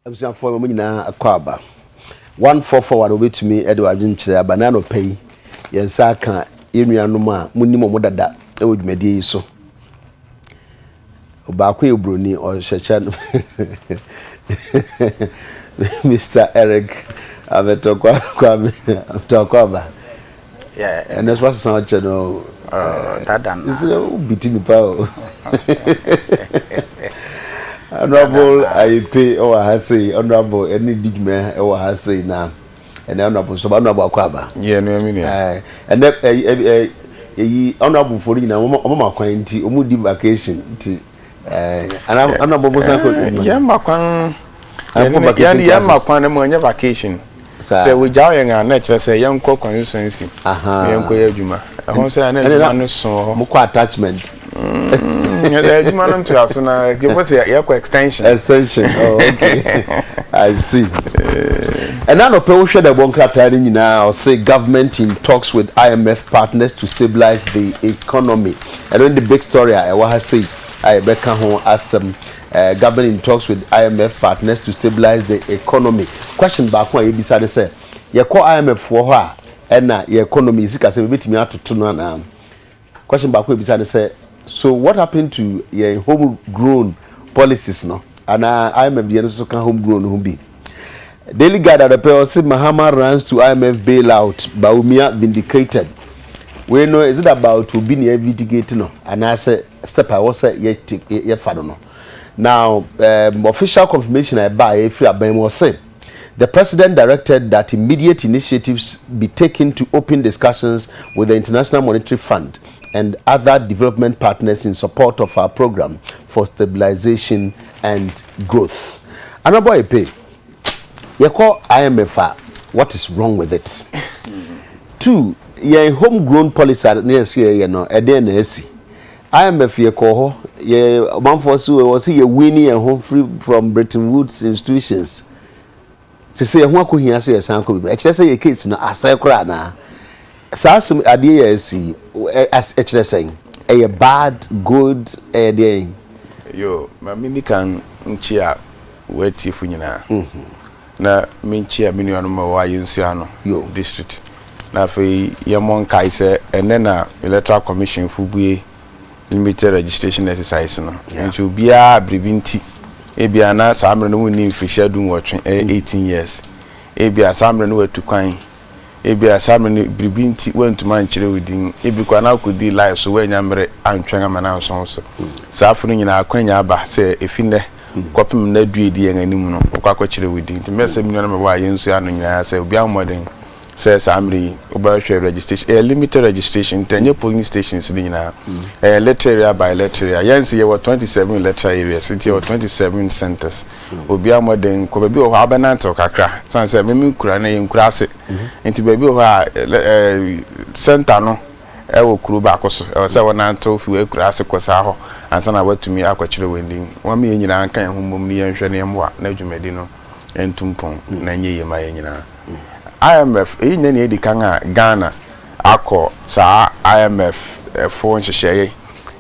Abusuafoɔ, mo nyinaa akɔ aba. 1441 wobɛtumi de w'adwenkyerɛ aba. Na anɔpa yi yɛn nsa aka yɛn nuanom a monim ɔmo dada wɔ dwumadie yi so. Baako yɛ buroni, ɔhyɛ kyɛ no, Mr Eric Abɛtɔ Kwame Abɛtɔ Akɔaba. Ɛno nso wasesa ɔkyɛ no. Dada na. Sɛ wobiti nipa o. Honorable Ayipe ɛwɔ ha sei, Honorable ɛne di dwuma ɛwɔ ha sei, na ɛnɛ Honorable nso, Honorable akɔ aba. Yɛ no mi nua. Ɛnɛ ɛyi ɛyi ɛyi honorable fo no nyinaa wɔn ma kwan nti wɔn di vacation nti ɛɛ honorable mo san kɔ. Yɛn ma kwan, yɛn yɛn ma kwan no mu ɛnyɛ vacation. Sɛ wogya yɛn a, na kyerɛ sɛ yɛnkɔ constituency na yɛnkɔ yɛ adwuma ɛho sɛ ɛna adwuma no so hɔ. Mo kɔ attachment. Adwuma no ntoa so na yɛbɔ sɛ yɛkɔ extension. Extension, oh okay, I see. Ɛna anɔpɛ wohwɛ dɛ ɛbɔ nkrataa no nyinaa, ɔse government in talks with IMF partners to stabilize the economy. Ɛno ne the big story a ɛwɔ ha sei a yɛbɛka ho asɛm. Government in talks with IMF partners to stabilize the economy. Question baako a yɛbisa de sɛ, yɛkɔ IMF foɔ hɔ a, ɛna yɛ economy sika sɛ yɛbɛtumi atoto no anaa? Question baako a yɛbisa de sɛ, so what happened to yɛn home grown policies no, anaa IMF deɛ no nso ka home grown ho bi? Daily Guide adapɛ, ɔse Mahama runs to IMF bailout, Bawumia vindicated. Wei no, is it about obi na vindicate no anaasɛ step a ɛwɔ sɛ yɛ yɛfa no? Now official confirmation a ɛba a yɛfiri aban mu, ɔse the president directed that immediate initiatives be taken to open discussions with the International Monetary Fund and other development partners in support of our program for stabilization and growth. Honorable Epe, yɛkɔ IMF a, what is wrong with it? Two, yɛn homegrown policy a ne yɛsi yɛyɛ no, ɛdeɛn na esi? IMF yɛkɔ hɔ, yɛ ɔmanfoɔ so wɔ sɛ yɛ win yɛn ho free from Bretton Woods institutions. Sese yɛn ho akɔhia sɛ yɛsan kɔ bibi, ɛkyerɛ sɛ yɛ case no asɛe koraa anaa? Saa asɛm adeɛ yɛ asi, ɛkyerɛ sɛn? Ɛyɛ bad, good, ɛyɛ deɛn? Yo, ma mi ni kan nkyi a wɔatiefo nyinaa na menkyia me nuanom a wɔwɔ Ayensua no Yo. district. Na afei yɛmmɔ nkae sɛ ɛnɛ na Electoral Commission fo bue limited registration exercise no. Nti obiara biribi nti ebia na saa mmerɛ no wonni mfirihyia 18, ɛyɛ 18 years, ebia saa mmerɛ no watu kwan, ebia saa mmerɛ no biribi nti woantumi ankyerɛ wo din, ebi kora na akɔdi live so woanya mmerɛ antwɛn ama no anso so. Saa afo no nyinaa akwanya aba sɛ ɛfi nnɛ kɔpem nna 10 edi yɛn anim no, wokɔ akɔkyerɛ wo din. Nti mɛsɛ me nuanom ɛwɔ a yɛnsua no nyinaa sɛ obiara mmɔden sɛ saa mmerɛ yi wobɛhwɛ registration. Ɛyɛ limited registration nti ɛnyɛ polling stations no nyinaa, ɛyɛ electoral area by electoral area. Yɛn sɛ yɛwɔ 27 electoral areas, nti yɛwɔ 27 centers. Obiara mmɔden kɔ. Baabi wɔ hɔ a wobɛnantew kakra, san sɛ meme nkura no yɛ nkura ase, nti baabi wɔ hɔ a center no ɛwɔ kuro baako so, ɛwɔ sɛ wɔnantew fi wɔ akura ase kɔ saa hɔ ansa na watumi akɔkyerɛ wɔn din. Wɔn yɛn nyinaa nka yɛn ho mmom ne yɛnhwɛ ne yɛmmoa na dwumadi no ntu mpɔn na nyɛ yie ma yɛn nyinaa. IMF eyi nyɛ nea edi kan a Ghana akɔ saa IMF ɛfo nhyehyɛeɛ.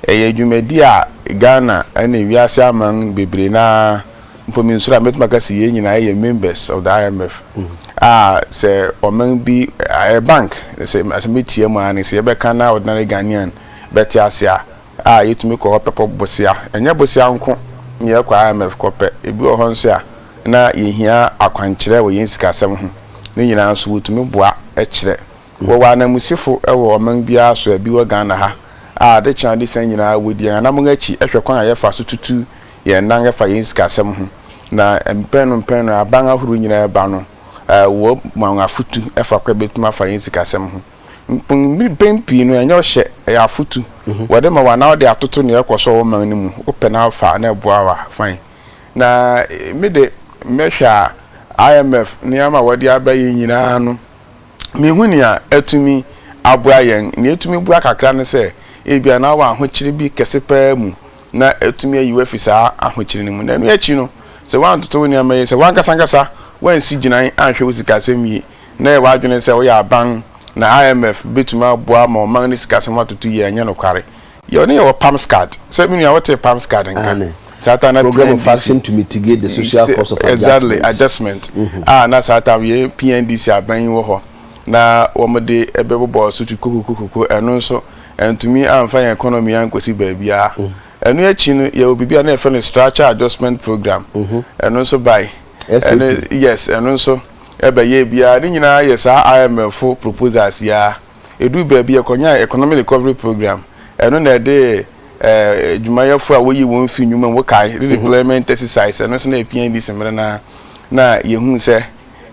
Ɛyɛ dwumadi a Ghana ɛne wiase aman bebree naa mpo mi nsoro a mɛtuma ka si yɛn nyinaa yɛ members of the IMF a sɛ ɔman bi ɛyɛ bank sɛ metia mu a ne sɛ yɛbɛka na ordinary Ghanaian bɛte ase a yɛtumi kɔ hɔ pɛpɔ bosia. Ɛnyɛ bosia nko ne yɛkɔ IMF kɔpɛ. Ebi wɔ hɔ nso a na yɛhia akwankyerɛ wɔ yɛn sikasɛm ho ne nyinaa nso wɔtumi boa kyerɛ. Wɔwɔ anamusifo wɔ ɔman biara so a bi wɔ Ghana ha a ade kyɛn ade sɛn nyinaa wɔdi yɛn anam akyi, hwɛ kwan a yɛfa so tutu yɛn nan fa yɛn sikasɛm ho. Na mpɛn no mpɛn no aban ahorow nyinaa ba no, wɔ ma wɔn afotu ɛfa kwan bɛtumi afa yɛn sikasɛm ho. Mpɛn pii no ɛnyɛ ɔhyɛ, ɛyɛ afotu wɔde ma wɔn anaa wɔde atoto nea ɛkɔ so wɔ man no mu. Wopɛ na afa na ɛboa wa, fine. Na me de mɛhwɛ a IMF nneɛma a wɔde aba yɛn nyinaa no, mehu nea atumi aboa yɛn. Nea etumi boa kakra ne sɛ ebia na wɔ ahokyere bi kɛse paa mu na etumi ayi wafi saa ahokyere no mu. Na ɛno akyi no, sɛ woantoto wo nneɛma yi, sɛ wankasa wansi gyinae anhwɛ wo sikasɛm yie na yɛ w'adwene sɛ woyɛ aban na IMF bɛtumi aboa ma ɔman ne sikasɛm atoto yie, ɛnyɛ nokware. Yɛ ɔne yɛwɔ PAMSCAD. Sɛ me nua, wote PAMSCAD nka? Ane. Saa time na Program of PNDC action to mitigate the social cost of exactly adjustment. Adjustment a na saa time yɛn PNDC aban yi wɔ hɔ na wɔn de ɛbɛbobɔ so tu kokokokoko. Ɛno nso ɛntumi amfa yɛn economy ankɔsi baabiara. Ɛno akyi no, yɛwɔ biribi a na yɛfrɛ no Structure Adjustment Program. Ɛno nso bae. SAP. Ɛno, yes, ɛno nso ɛbɛyɛ biara ne nyinaa yɛ saa IMF proposals yi a edu baabi ɛkɔnya Economic Recovery Program. Ɛno na ɛde adwumayɛfo a woyi wɔn fi nnwuma mu, wokae, redeployment exercise. Ɛno nso na PNDC mmerɛ na yɛhu sɛ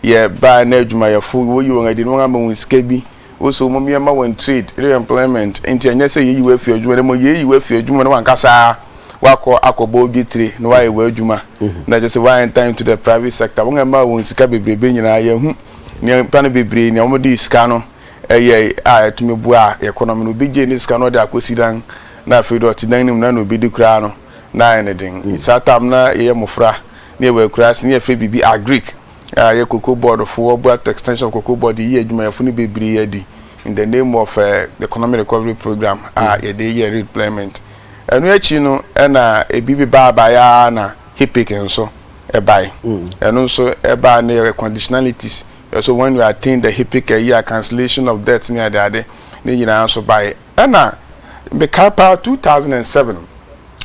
yɛ baa na adwumayɛfo woyi wɔn adi na wɔn ama wɔn sika bi woso wɔn yɛma wɔn trade re-employment. Nti ɛnyɛ sɛ yɛyi wɔ afi adwuma no mu, yɛyi wɔ afi adwuma no, wankasa wakɔ akɔbɔ odwi tire na wayɛ wɔ adwuma na kyerɛ sɛ wɔayɛ enter into the private sector. Wɔn ɛma wɔn sika bebrebe nyinaa, yɛhu nnipa no bebree nea wɔn de sika no ɛyɛ a ɛtumi boa economy no. Obi gye ne sika no, ɔde akɔsi dan na afei de ɔte dan no mu na obi di koraa no na ayɛ ne den. Saa tam na yɛyɛ mmɔfra ne yɛwɔ akuraase ne yɛfrɛ biribi agric a yɛ Cocoa Board foɔ boa extension of Cocoa Board yi adwumayɛfo no bebree adi in the name of the Economic Recovery Program a yɛde yɛ redeployment. Ɛno akyi no, ɛna ebi bi baabaeɛ na HIPC nso ɛbae. Ɛno nso ɛbaa ne yɛ conditionalities. So when you attain the HIPC ɛyi a cancellation of debt ne adeade ne nyinaa nso bae. Ɛna mekae paa, 2007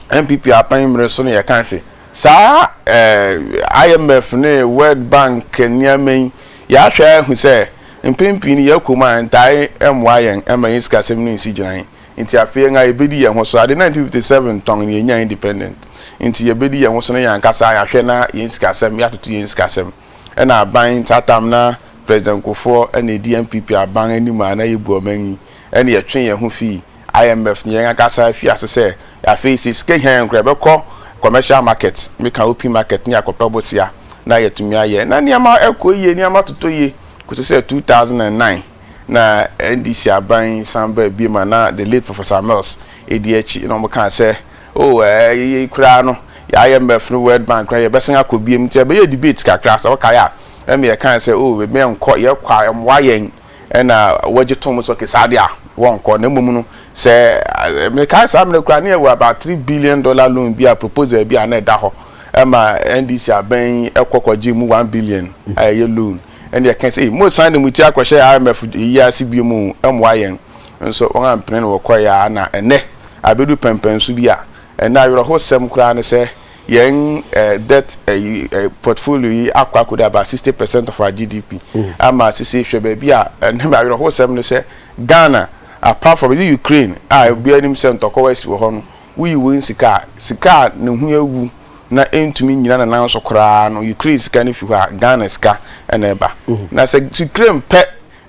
NPP apan mmerɛ so no, yɛka sɛ saa IMF ne World Bank nneɛma yi, yɛahwɛ ahu sɛ mpɛn pii no yɛkɔ mu a ntae mmoa yɛn ɛma yɛn sikasɛm no nsi gyina. Nti afei yɛn a yɛbɛdi yɛn ho so ade, 1957 tɔn ne yɛnya independent, nti yɛbɛdi yɛn ho so no, yɛn ankasa yɛahwɛ na yɛn sikasɛm, yɛatoto yɛn sikasɛm. Ɛna aban saa tam na President Kufuor ɛna edi NPP aban anim a na yɛbu ɔman yi, ɛna yɛtwe yɛn ho fii IMF ne yɛn ankasa fi ase sɛ afei sɛ sika hia yɛn koraa, yɛbɛkɔ commercial market, meka open market, ne akɔpɛ bosia na yɛtumi ayɛ na nneɛma ɛkɔ yie, nneɛma totɔ yie kòsi sɛ 2009 na NDC aban san baa biem a na the late Professor Mills edi akyi, na wɔn kaa sɛ, oh, ɛɛ, koraa no yɛ IMF no, World Bank koraa yɛbɛsan akɔ biem. Nti ɛbɛyɛ debate kakra sɛ wɔkae a, ɛma yɛkaa sɛ, oh, ebi nkɔ, yɛkɔ a ɛmmoa yɛn. Ɛna wɔgye tom so kè saa deɛ a wɔnkɔ. Na mmom no, sɛ mekae saa mmerɛ koraa ne yɛwɔ about $3 billion loan bi a proposal bi a na ɛda hɔ ɛma NDC aban ɛkɔ kɔgye mu 1 billion a ɛyɛ loan. Ɛna yɛka sɛ mo san de mo ti akɔhyɛ IMF yi ase bio mu, ɛmmoa yɛn nso. Wɔn ampene no, wɔkɔ yɛ a na ɛnɛ abedu pɛmpɛnso bi a ɛnɛ awerɛhosɛm koraa ne sɛ yɛn debt ɛyi portfolio yi akɔ akɔda about 60% of our GDP ama sisi. Hwɛ baabi a ɛnɛ awerɛhosɛm ne sɛ Ghana, apart from the Ukraine a obiara anim sɛ ntɔkwa asi wɔ hɔ no, woyi wɔn sika a sika a ne ho awu na ɛntumi nyina ne nan so koraa no, Ukraine sika no fi hɔ a, Ghana sika ɛna ɛba. Na sɛ Ukraine pɛ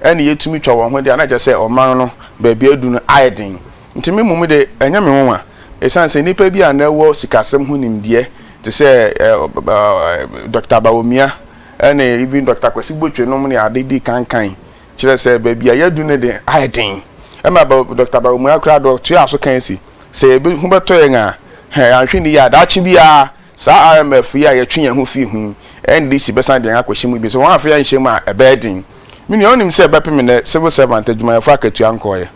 ɛna yɛtumi twa wɔn ho deɛ, na kyerɛ sɛ ɔman no baabi adu no ayɛ den. Nti me mmom de, ɛnyɛ me nwanwa, ɛsiane sɛ nnipa bi a na ɛwɔ sikasɛm ho nimdeɛ te sɛ ɛɛ Dr. Bawumia ɛne even Dr. Kwasi Botwe nom ne ade di kankan kyerɛ sɛ baabi a yɛadu no de ayɛ den. Ɛma Dr. Bawumia koraa dɔ ɔtoa so kan si sɛ yɛbɛ ho bɛtɔ yɛn a, hɛn ahwɛ ne yie a, daakye biara saa IMF yi a yɛtwe yɛn ho fi ho, NDC bɛsan de yɛn akɔhyɛ mu bi so. Wɔn afei yɛnhyɛ mu a, ɛbɛyɛ den. Me nua, onim sɛ ɛbɛpem nɛ civil servant adwumayɛfo akatua nkɔɔyɛ.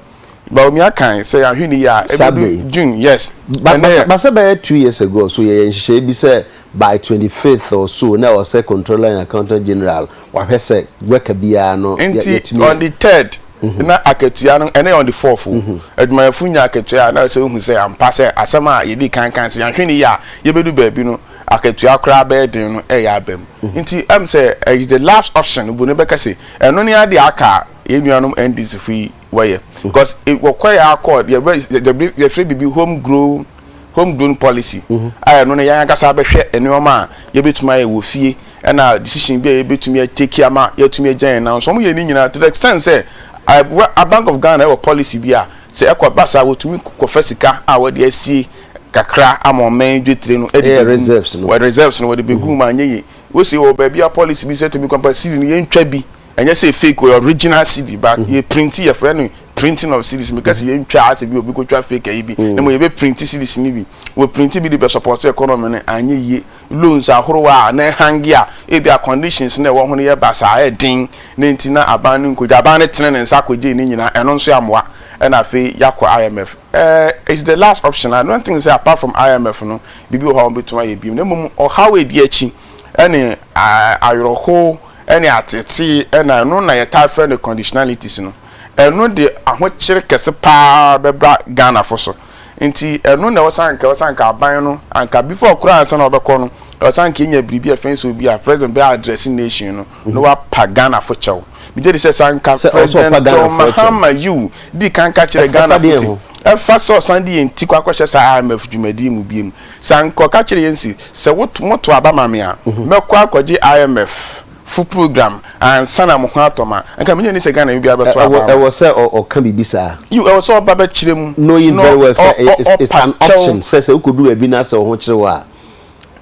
Bawumia kan sɛ yɛahwɛ ne yie a, ɛbɛdu June, yes. But sɛ bɛyɛ 2 years ago so, yɛyɛ nhyehyɛ bi sɛ by 25th or so na ɔsɛ Controller and Accountant General wahwɛ sɛ worker biara no. Nti on the third na akatua no, ɛne on the fourth o, adwumayɛfo nya akatua a, na sɛ ohu sɛ ampa sɛ asɛm a yɛdi kankan sɛ yɛahwɛ ne yie a, yɛbɛdu baabi no, akatua koraa bɛyɛ den no, ɛyɛ aba mu. Nti sɛ ɛyɛ the last option bu ne bɛka sɛ ɛno ne ade aka a yɛn nuanom NDC fo yi wɔyɛ, because wɔkɔ yɛ akɔ yɛbɛ yɛfrɛ bibi home grown policy a ɛno no yɛn ankasa bɛhwɛ nneɛma a yɛbɛtumi ayɛ wɔ fie, ɛna decision bi a yɛbɛtumi atake ama yɛtumi agya yɛn nan so. Wɔn yɛ ne nyinaa to the extent sɛ a Bank of Ghana ɛwɔ policy bi a sɛ ɛkɔ ba saa, wɔtumi kɔfɛ sika a wɔde asie kakra ama ɔman dwetire no ɛde Ɛyɛ reserves no. Wɔ reserves no wɔde bɛgu mu anyɛ yie. Wosi wɔ baabi a policy bi sɛ tumi kɔmpa cedi no, yɛntwa bi, ɛnyɛ sɛ fake or original cedi, but yɛ print, yɛfrɛ no printing of cedis. Meka sɛ yɛntwa asɛ bi obi kɔtwa fake ayi bi na mo yɛbɛ print cedis no bi, wɔ print bi de bɛ support economy no, anyɛ yie. Loans ahorow a na ɛhange a ebi a conditions na ɛwɔ ho no yɛ basaa, ɛden ne nti na aban no nkogya, aban no tene ne nsa akɔgye ne nyinaa. Ɛno nso amoa. Ɛna afei yɛakɔ IMF. Eh, it's the last option. I don't think sɛ apart from IMF no, biribi wɔ hɔ a wɔbɛtumi ayɛ bio. Na mmom ɔhaw a ɛdi akyi ɛne awerɛhow ɛne ateetee ɛna ɛno na yɛtaa frɛ no conditionalities no. Ɛno de ahokyere kɛse paa bɛba Ghanafo so. Nti ɛno na ɛwɔ sɛ anka ɛwɔ sɛ anka aban no anka before koraa ansa na ɔbɛkɔ no, ɛwɔ sɛ anka yɛnya biribi a ɛfɛn sɛ obi a president bɛ address nation no na wapa Ghanafo kyɛw. Megye di sɛ sɛ anka Sɛ ɔwɔ sɛ ɔpa President John Ghanafoɔ kyɛw. Mahama yiw dii kan ka kyerɛɛ Ɛfa Ghanafo deɛn se ho? ɛfa sɛ ɔsan de yɛn ti kɔ akɔhyɛ saa IMF dwumadi yi mu biom. Sɛ anka ɔka kyerɛɛ yɛn se sɛ wo moto aba ma me a, mɛkɔ akɔgye IMF fo program ansa na mo ho atɔ me a, anka minnye nni sɛ Ghanani biara bɛto aba Ɛwɔ ama. ɛwɔ sɛ ɔ ɔka biribi saa. Yiw, ɛwɔ sɛ ɔba bɛkyerɛ mu Knowing na very well ɔ sɛ ɔ it's it's ɔpa an kyɛw. option sɛ sɛ wokɔdu baabi na sɛ wo ho kyere wo a,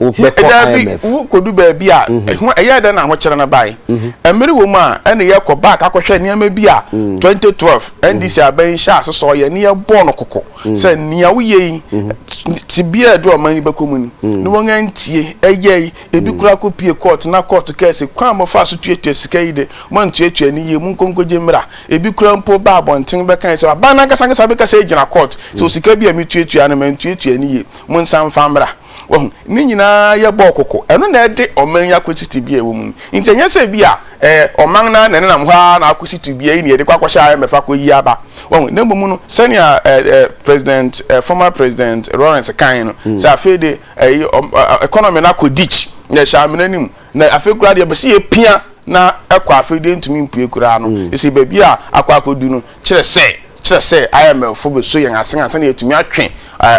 wobɛkɔ Daabi, IMF. wokodu baabi a, ɛho ɛyɛɛ dɛn na ahokyere no bae? Mmere wɔ mu a, ɛne yɛkɔ back akɔhwɛ nneɛma bi a 2012 NDC aban yi hyɛɛ ase sɛ ɔyɛ ne yɛbɔɔ no kɔkɔ sɛ nea woyɛ yi, tebea a ɛde ɔman yi bɛkɔ mu ni, na wɔn antie, ɛyɛe, ebi koraa kɔpue court na court kae sɛ kwan a mofaa so tuatua sika yi de, moantuatua no yie, monkɔ nkɔgye mmra. Ebi koraa mpo baa abɔnten bɛkae sɛ aban no ankasa ankasa bɛka sɛ gyina court sɛ osika bi a metuatua no mantuatua no yie, monsan mfa mmra. Wahu? Ne nyinaa yɛ bɔɔ kɔkɔ. Ɛno na ɛde ɔman yi akɔsi tebea a ɛwɔ mu yi. Nti ɛnyɛ sɛ bi a ɛɛ ɔman no ara na ɛnenam hɔ ara na akɔsi tebea yi na yɛde kɔ akɔhyɛ IMF akɔyi aba. Wahu? Na mmom no, sɛnea ɛɛ ɛɛ President ɛɛ former President Lawrence kae no, sɛ afei de ɛyi ɔm ɛ economy no akɔ ditch, na ɛhyɛ amena no mu, na afei koraa deɛ yɛpɛ sɛ yɛpia na ɛkɔ afei deɛ ɛntumi mpue koraa no, ɛsɛ baabi a akɔ akɔdu no kyerɛ sɛ kyerɛ sɛ IMF fo bɛsɔ yɛn asen ansa na yɛatumi atwe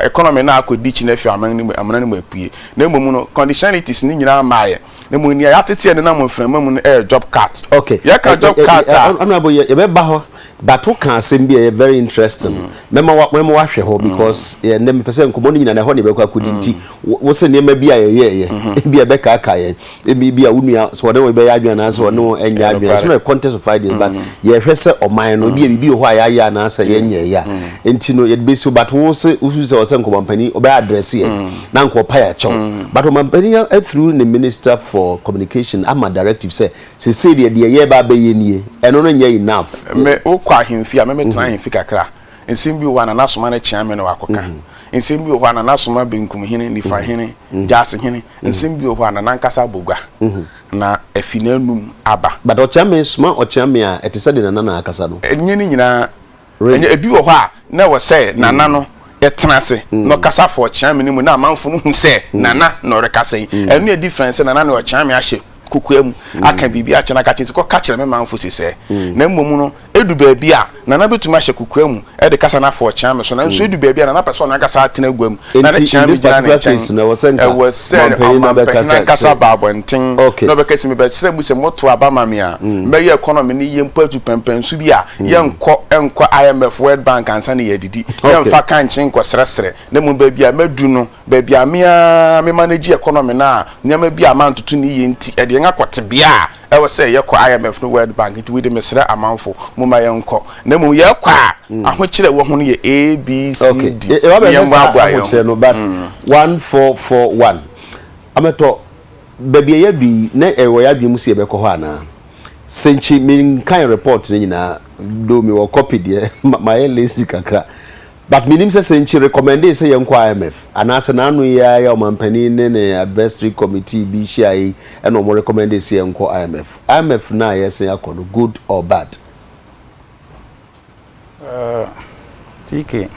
economy no a akɔ ditch no afi aman no mu amena no mu apue. Na mmom no, conditionalities no nyinaa mmaeɛ. Na mmom nea yɛatete a ɛnenam mframa mu no yɛ job cut. Okay. Yɛka job cut a. Honorable, yɛbɛba hɔ but woka asɛm bi a ɛyɛ very interesting. Mɛma wa mɛma wahwɛ hɔ because ɛnɛ mepɛ sɛ nkɔmmɔ no nyinaa na ɛhɔ na yɛbɛkɔ akɔdi nti wo sɛ nneɛma bi a yɛyɛɛyɛ ebi a ɛbɛkaakae yɛn. Ebi bi a wo nua sɛ ɔne wo bɛyɛ adwene anaasɛ ɔne wo nyɛ adwene. It's not a contest of ideas but yɛhwɛ sɛ ɔman no ebi a biribi wɔ hɔ a yɛayɛ anaasɛ yɛnyɛeɛ a nti no yɛde bɛsi but wo se wosusu sɛ ɔsɛ nka ɔmampanin ɔbɛ address yɛn na nka ɔpa yɛ akyɛw but ɔmampanin through ne minister for communication ama directive sɛ sesei deɛ deɛ yɛreba abɛyɛ nie ɛno no nyɛ enough. Me wokɔ ahemfie a me metena ahemfie kakra nsɛm bi wɔ hɔ a Nana Soma no kyea me na wakɔka nsɛm bi wɔ hɔ a Nana Soma benkum hene nifa hene Gyaase hene Nsɛm bi wɔ hɔ a na n'ankasa abɔ gua, na afi n'anom aba. But ɔkyeame soma ɔkyeame a, ɛte sɛ deɛ Nana na akasa no. Ɛnyɛ ne nyinaa. Really? Ɛnyɛ, ebi wɔ hɔ a, na ɛwɔ sɛ Nana no tena ase na ɔkasa fa ɔkyeame no mu na amanfo no hu sɛ Nana na ɔrekasa yi. Ɛno yɛ different sɛ Nana ne ɔkyeame ahyɛ kokoa mu aka biribi akyerɛ no aka kyerɛ no sɛ kɔka kyerɛ me manfo sesɛɛ. Na mmom no, Edu baabi a, Nana betumi ahyɛ kokoa mu de kasa no afa ɔkyeame so, nanso edu baabi a, Nana pɛ sɛ ɔno ankasa atena agua mu na ne Enti, in kyeame this gyina ne particular nkyɛn. case no, ɛwɔ sɛ nka Ɛwɔ sɛ ɔmampanyin no ɔmampanyin bɛkasa ankasa kyerɛ. ba abɔnten Okay. na ɔbɛka sɛ, Mebɛsrɛ mo sɛ moto aba ma me a, mɛyɛ economy no yie mpo atu pɛmpɛnso bi a yɛnkɔ nkɔ IMF, World Bank ansa na yɛadidi. Okay. Yɛmfa kankye nkɔsrɛsrɛ, na mmom baabi a madu no, baabi a me ara me manage economy no a nneɛma bi a mantoto no yie nti, ɛde yɛn akɔ tebea a Ɛwɔ sɛ yɛkɔ IMF ne World Bank nti wei de mesrɛ amanfo momma yɛnkɔ na mmom yɛkɔ a ahokyerɛ a ɛwɔ ho no yɛ A, B, C, D Okay, na yɛmmoaboa yɛn ahokyerɛ no but 1441 amɛtɔ baabi a yɛadu yi na ɛwɔ yɛadwene mu sɛ yɛbɛkɔ hɔ anaa? Sɛnkyi menkan report no nyinaa though mewɔ copy deɛ mayɛ lazy kakra But menim sɛ Senchi recommendee sɛ yɛnkɔ IMF, anaasɛ n'ano yi ara yɛ ɔmanpanin ne ne advisory committee bi hyiaeɛ yi ɛna wɔn recommendee sɛ yɛnkɔ IMF. IMF no a yɛresan akɔ no, good or bad? TK,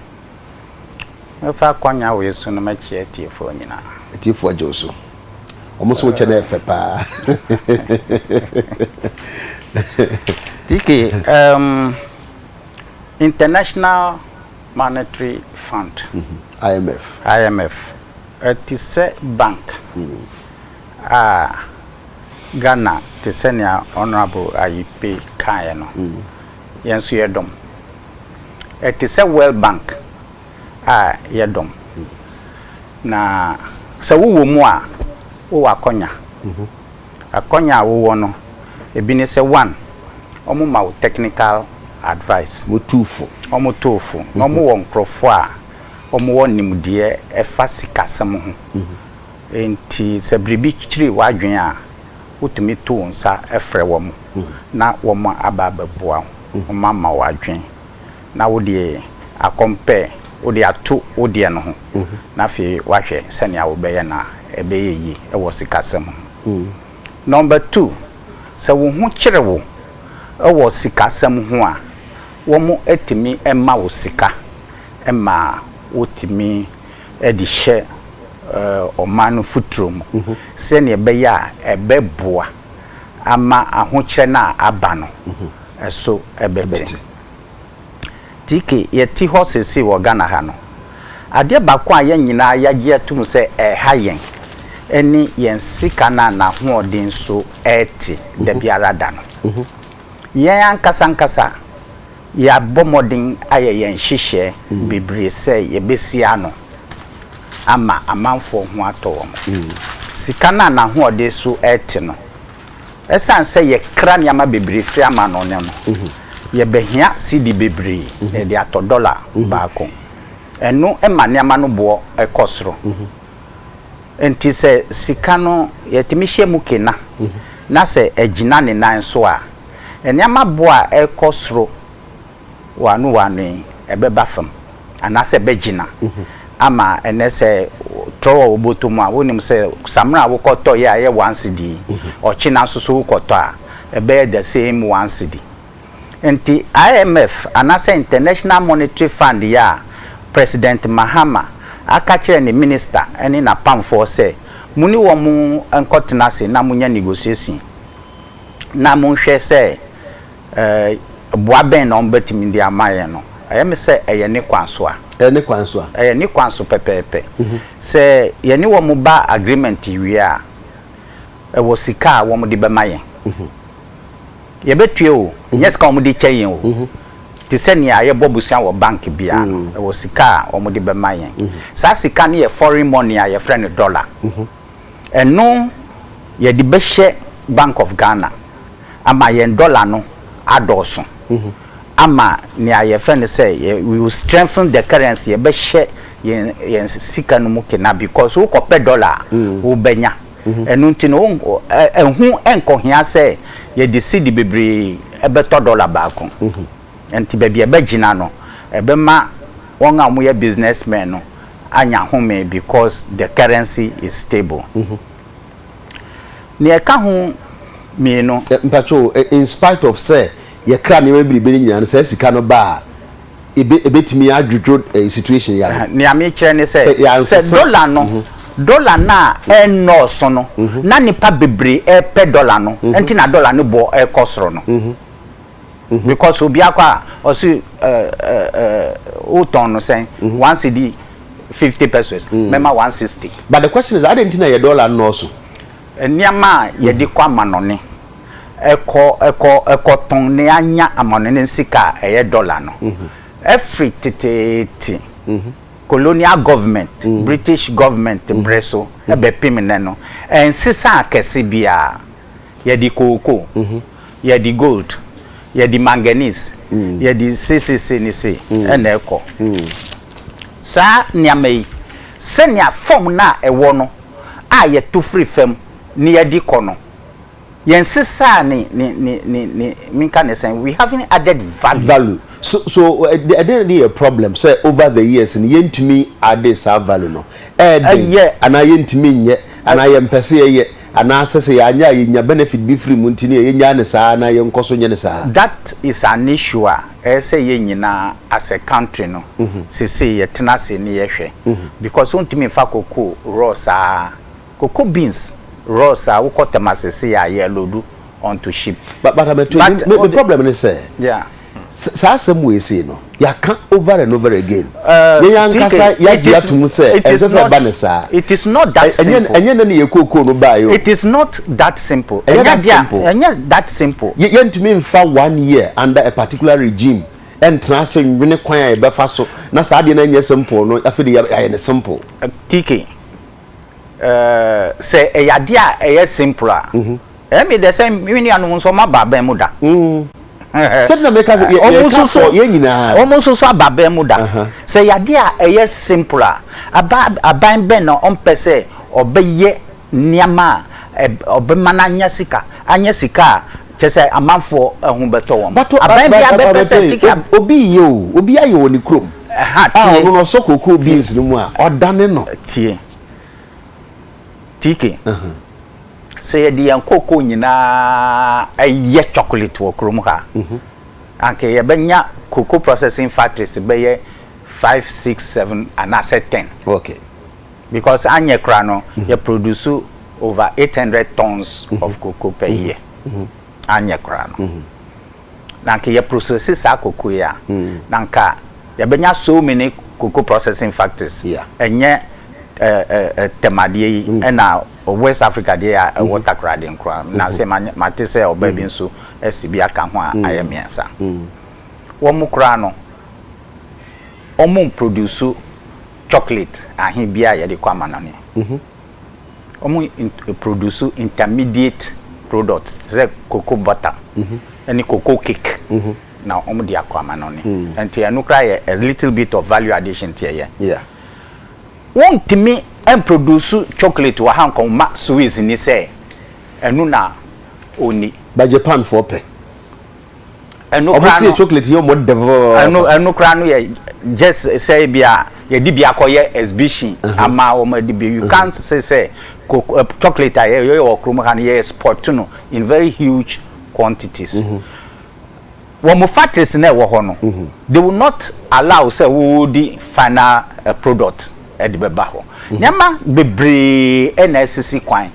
mɛfa akwanya wei so na makyia atiefoɔ nyinaa. Atiefoɔ agye wo so. Wɔn nso wo kyɛ no yɛ fɛ paa. TK, um, International Monetary Fund, IMF. IMF, ɛte sɛ bank a Ghana te sɛ nea Honourable Ayikpe kaeɛ no, yɛn nso yɛdɔm. Ɛte sɛ World Bank a yɛdɔm. Na sɛ wowɔ mu a, wowɔ akɔnya. Akwanya a wowɔ no, ebi ne sɛ, one, wɔma wo technical advice. Wɔtu fo. Wɔtu wo fo. Na wɔwɔ nkurɔfoɔ a wɔwɔ nimdeɛ ɛfa sikasɛm ho. Enti sɛ biribi kyere w'adwene a, wotumi to wo nsa frɛ wɔn na wɔaba abɛboa wo, wɔama wo adwene. Na wode akɔmpɛ, wode ato wo deɛ no ho, na afei woahwɛ sɛnea wobɛyɛ no a ɛbɛyɛ yie wɔ sikasɛm ho. Number two, sɛ wo ho kyere wo wɔ sikasɛm ho a, wɔtumi ma wo sika ma wotumi de hyɛ ɔman no futuro mu sɛnea ɛbɛyɛ a ɛbɛboa ama ahokyerɛ no a aba no so bɛte. TK, yɛte hɔ seesei wɔ Ghana ha no, adeɛ baako a yɛn nyinaa yɛagye atum sɛ ɛreha yɛn ne yɛn sika no a n'ahoɔden so rete da biara da no. Yɛn ankasa ankasa yɛabɔ mmɔden ayɛ yɛn nhyehyɛɛ bebree sɛ yɛbɛsi ano ama amanfoɔ ho atɔ wɔn. Sika no a n'ahoɔden so rete no, ɛsiane sɛ yɛkra nneɛma bebree firi amanɔne no, yɛbɛhia cedi bebree na yɛde atɔ dɔla baako. Ɛno ma nneɛma no boɔ kɔ soro. Enti sɛ sika no yɛtumi hyɛ mu kena na sɛ agyina ne nan so a, nneɛma boɔ a ɛrekɔ soro wɔ ano yi, ɛbɛba fam anaasɛ ɛbɛgyina ama ɛnɛ sɛ trɔ wɔ wo bɔtɔ mu a, wonim sɛ samina a wokɔtɔeɛ a ɛyɛ one cedi yi, ɔkyena nso so wokɔtɔ a, ɛbɛyɛ the same one cedi. Nti IMF anaasɛ International Monetary Fund yi a President Mahama aka kyerɛ ne minister ne n'apamfoɔ sɛ mo ne wɔn nkɔtena ase na monyɛ negotiation na monhwɛ sɛ boa bɛn na wɔbɛtumi de ama yɛn no, ɛyɛ me sɛ ɛyɛ ne kwan so a. Ɛyɛ ne kwan so a. Ɛyɛ ne kwan so pɛpɛɛpɛ. Sɛ yɛne wɔn ba agreement wie a, ɛwɔ sika a wɔde bɛma yɛn. Yɛbɛtua o, nyɛ sika a wɔde kyɛ yɛn o. Te sɛ nea yɛbɔ bosea wɔ bank biara no, ɛwɔ sika a wɔde bɛma yɛn. Saa sika no yɛ foreign money a yɛfrɛ no dollar. Ɛno yɛde bɛhyɛ Bank of Ghana ama yɛn dollar no adɔɔso ama nea yɛfrɛ no sɛ we will strengthen the currency, yɛbɛhyɛ yɛn yɛn sika no mu kena because wokɔpɛ dollar a, wobɛnya. Ɛno nti no, ɛho nkɔhia sɛ yɛde cedi bebree ɛbɛtɔ dollar baako. Nti baabi a ɛbɛgyina no, ɛbɛma wɔn a wɔyɛ businessmen no anya home because the currency is stable. Nea ɛka ho mmienu. Mpatwo, in spite of sɛ yɛkra nneɛma bebrebe no nyinaa no, saa sika no ba a, ebetumi adwodwo situation yare. Nea mekyerɛ ne sɛ sɛ dollar no, dollar no a ɛnnɔɔso no, na nipa bebree ɛpɛ dollar no, nti na dollar no bɔ ɛkɔ soro no. Because obi akɔ a ɔsi ɛɛ ɛɛ wotɔn no sɛn? 1 cedi 50 pesewas, mɛma 160. But the question is, adi nti na yɛ dollar nnɔɔso? Nneɛma a yɛde kɔ amanɔne ɛkɔ ɛkɔ ɛkɔtɔn ne anya amanɔne sika a ɛyɛ dollar no, ɛfiri teteete colonial government, British government brɛ so ɛbɛpem nɛ no, ɛnsesa akɛse biara. Yɛde kooko, yɛde gold, yɛde manganese, yɛde seesese ne se ɛna ɛkɔ. Saa nneɛma yi, sɛnea fam no a ɛwɔ no a yɛto firi fam ne yɛde kɔ no, yɛn sisa ne ne ne ne ne minka ne sɛn, we haven't added value. Value. So ɛdɛn ne yɛ problem sɛ over the years no yɛntumi ade saa value no? Ɛɛden anaa yɛntumi nyɛ anaa yɛmpɛ sɛ yɛyɛ anaa sɛ yɛanyɛ a yɛnya benefit bi firi mu nti ne yɛnya ne saa anaa yɛnkɔ so nyɛ ne saa? That is an issue a ɛyɛ sɛ yɛn nyinaa as a country no sese yɛtena ase ne yɛhwɛ, because wontumi nfa cocoa raw saa, cocoa beans raw saa, wokɔ Tema sese a yɛ load onto ship. But abɛto me problem ne sɛ saa asɛm wei sei no, yɛaka over and over again. Yɛn ankasa yɛagye ato mu sɛ ɛnsɛ sɛ ɛba ne saa. It is not that simple. Ɛnyɛ ne ne yɛ kookoo no baa yi o. It is not that simple. Ɛnyɛ that simple. Ɛnyɛ that simple. Yɛntumi nfa one year under a particular regime ɛntena ase nwene kwan a yɛbɛfa so na saa adeɛ no ɛnyɛ simple no, afei de yɛayɛ ne simple. TK, sɛ ɛyɛ adeɛ a ɛyɛ simple a, ɛmi dɛ sɛ mi nuanom nso ɔmo aba abɛn mu da. Sɛde na meka sɛ yɛka sɔ yɛn nyinaa. Ɔmo nso so aba abɛn mu da. Sɛ ɛyɛ adeɛ a ɛyɛ simple a, aba aban bɛn na ɔmpɛ sɛ ɔbɛyɛ nneɛma a ɔbɛma no anya sika, anya sika a Kyɛ sɛ amanfoɔ ho bɛtɔ wɔn. But Aban biara bɛpɛ sɛ take up. Obi yɛ o, obi ayɛ wɔ ne kurom. Ɛha A tie. ɔno no ɔsɔ cocoa beans no mu a, ɔdane no. Tie. TK. Sɛ yɛde yɛn cocoa nyinaa ɛyɛ chocolate wɔ kurom ha, anka yɛbɛnya cocoa processing factories bɛyɛ 5, 6, 7 anaasɛ 10. Because anyɛ kora no, yɛ produce over 800 tons of cocoa per year. Anyɛ kora no, na nka yɛ process saa cocoa yi a, na nka yɛbɛnya so many cocoa processing factories. Ɛnyɛ Tɛmadeɛ yi ɛna West Africa deɛ a ɛwɔ Takoradi nkora na sɛ mate sɛ ɔbaa bi nso asi bi aka ho a, ayɛ mmiɛnsa. Wɔn mu koraa no, wɔn produce chocolate ahe bi a yɛde kɔ amanɔne. Wɔn produce intermediate products te sɛ cocoa butter ɛne cocoa cake na wɔn de akɔ amanɔne. Nti ɛno koraa yɛ a little bit of value addition tiɛ yɛ. Wɔntumi mproduce chocolate wɔ ha nkɔma Swiss ni sɛ ɛno na oni. But Japan foɔ pɛ. Ɛno Ɔmo koraa si no chocolate yɛ ɔmo dɛ pɔpɔpɔ. Ɛno koraa no yɛ just sɛ bi a yɛde bi akɔyɛ exhibition ama wɔn adi bi. You can't say sɛ cocoa chocolate a yɛyɛ wɔ kurom ha no, yɛ export no in very huge quantities. Wɔn mo factories na ɛwɔ hɔ no, they will not allow sɛ wɔdi final product ɛde bɛba hɔ. Nneɛma bebree ɛna ɛsisi kwan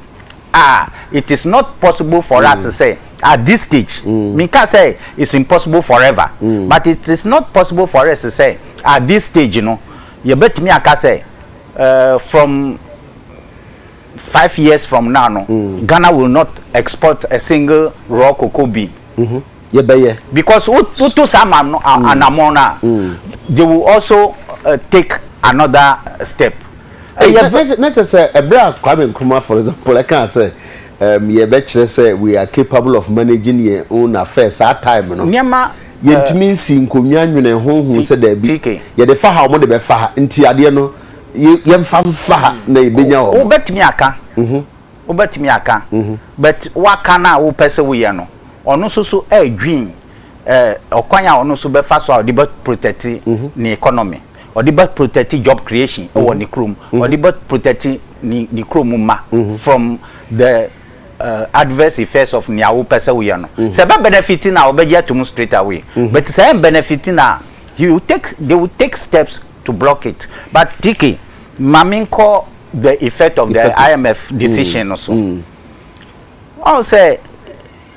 a it is not possible for us to say at this stage, minka say it's impossible forever, but it is not possible for us to say at this stage no, yɛbɛtumi aka sɛ from 5 years from now no, Ghana will not export a single raw cocoa bean. Yɛbɛyɛ. Because woto saa ma no anamɔ no a, they will also take another step. Ɛyɛ na kyerɛ sɛ ɛberɛ a Kwame Nkrumah, for example, ɛka sɛ yɛbɛkyerɛ sɛ we are capable of managing your own affairs saa time no, nneɛma yɛntumi nsi nkonnwa nwene ho hu sɛ daabi, TK. yɛde fa ha, ɔmo de bɛfa ha, nti adeɛ no yɛmfa mfa ha na yɛbɛnya wɔ. Wobɛtumi aka, but waka no a wopɛ sɛ woyɛ no, ɔno nso so ɛɛdwin ɔkwan a ɔno nso bɛfa so a ɔde bɛ protect ne economy, ɔde bɛ protect job creation ɛwɔ ne kurom, ɔde bɛ protect ne kurom ma from the adverse effects of nea wopɛ sɛ woyɛ no. Sɛ ɛbɛ benefit na ɔbɛgye atum straight away, but sɛ ɛn benefit na he will take they will take steps to block it. But TK, maame, nkɔ the effect of the Effect. IMF decision no so. Ɔn sɛ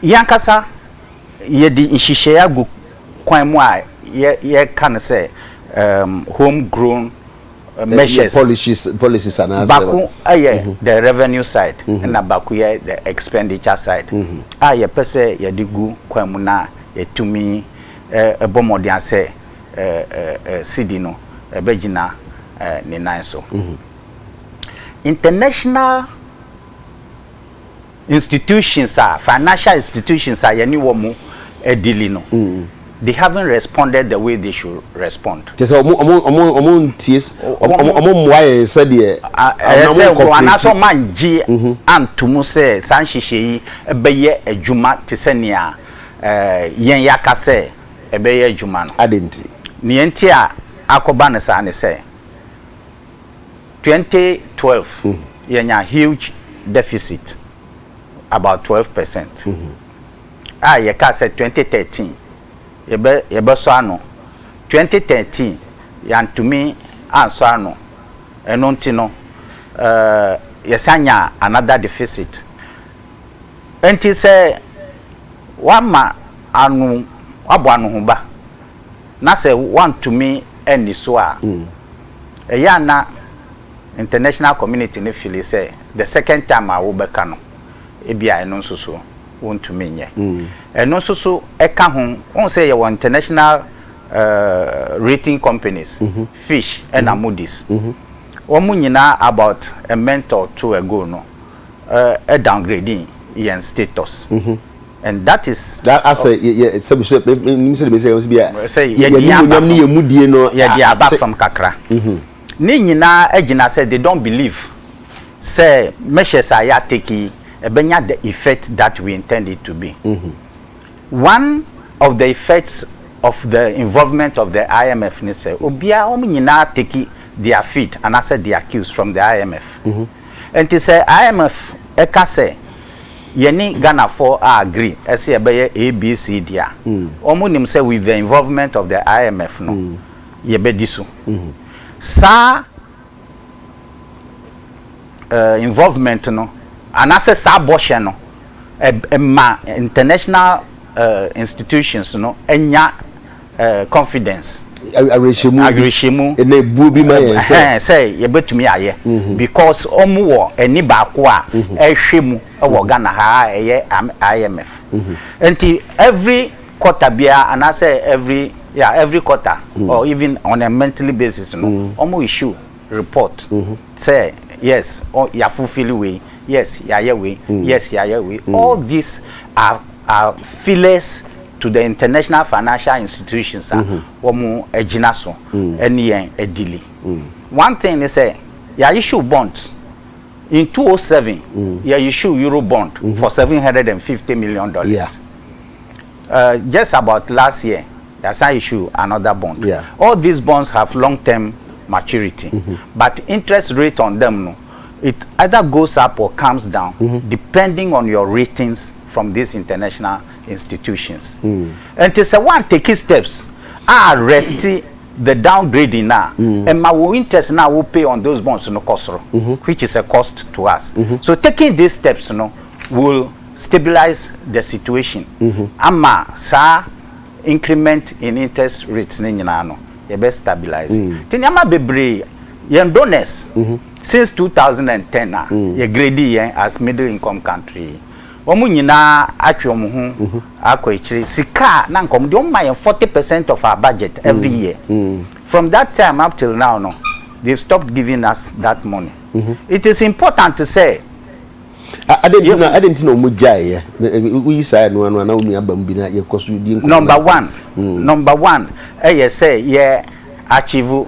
yankasa yɛde nhyehyɛeɛ agu kwan mu a yɛka no sɛ home grown measures. Policies anaasɛ Baako yɛ the revenue side, ɛna baako yɛ the expenditure side a yɛpɛ sɛ yɛde gu kwan mu na yɛtumi ɛbɔ mmɔden sɛ ɛ ɛ cedi no ɛbɛgyina ne nan so. International institutions a, financial institutions a yɛne wɔn mu ɛdeal no, they haven't responded the way they should respond. Kyerɛ sɛ ɔmo ntie ɔmo mmoa yɛn sɛdeɛ ɛyɛ ɔmo sɛ nkɔpireti. Anaasɛ ɔma ngye anto mu sɛ saa nhyehyɛ yi ɛbɛyɛ adwuma te sɛ nea yɛn yɛaka sɛ ɛbɛyɛ adwuma no. Ade nti? Nea nti a akɔba no saa ne sɛ 2012 yɛnya huge deficit, about 12%, a yɛka sɛ 2013 yɛbɛsɔ ano. 2013 yɛantumi ansɔ ano. Ɛno nti no yɛsan nya another deficit. Nti sɛ wama ano wabɔ ano ho ba na sɛ wantumi ani so a, ɛyɛ ana international community ne feel sɛ the second time a wobɛka no, ebi a ɛno nso so wontumi nyɛ. Ɛno nso so ɛka ho. Wɔn sɛ yɛwɔ international rating companies, Fitch ɛna Moody's. Wɔn mu nyinaa about a month or two ago no ɛ downgrading yɛn status, and that is that asɛ yɛ sɛbi sɛ nim sɛ de bɛ sɛ yɛ bi a sɛ yɛ yɛde aba nimonyam ne fam. yɛ mudie no Yɛde aba fam kakra. Ne nyinaa gyina sɛ they don't believe sɛ measures a yɛatake yi ɛbɛnya the effect that we intend it to be. One of the effects of the involvement of the IMF ne sɛ obiara, wɔn nyinaa take their feed anaasɛ their cues from the IMF. Nti sɛ IMF ɛka sɛ yɛne Ghanafoɔ a agree ɛsɛ yɛbɛyɛ ABCD a, wɔn nim sɛ with the involvement of the IMF no, yɛbɛdi so. Saa involvement no anaasɛ saa bɔhyɛ no ɛma international institutions no anya confidence. Awerɛhyɛmu. Awerɛhyɛmu. Ɛna ebuo bi ma yɛn sɛ sɛ yɛbɛtumi ayɛ, because ɔmo wɔ ani baako a ɛhwɛ mu ɛwɔ Ghana ha a ɛyɛ IMF. Nti every quarter biara anaasɛ every, yeah, every quarter or even on a monthly basis no, ɔmo issue report sɛ yes, yà fulfill wei, yes, yàyɛ wei, yes, yàyɛ wei. All these are feelers to the international financial institutions a wɔn gyina so ɛne yɛn adili. One thing is sɛ yà issue bonds in 207, yà issue euro bond for $750 million. Just about last year, yàsan issue another bond. All these bonds have long-term maturity, but interest rate on them no, it either goes up or comes down depending on your ratings from these international institutions. Nti sɛ one take steps a arrest the downgrading na ɛma wo interest na wo pay on those bonds no kɔ soro, which is a cost to us. So taking these steps no will stabilize the situation ama saa increment in interest rates ne nyinaa no yɛbɛ stabilize. Nti nneɛma bebree, yɛn donors since 2010 a yɛ grade yɛn as middle income country, wɔn nyinaa atwe wɔn ho akɔ akyire. Sika a na nkɔm deɛ wɔn ma yɛn 40% of our budget every year, from that time up till now no, they stopped giving us that money. It is important to say Ade nti na ɔmo gyaeɛ? Woyi saa ɛno ano ana wo nua ba mu bi na yɛkɔ so di nkɔmmɔ? Number one ɛyɛ sɛ yɛ achieve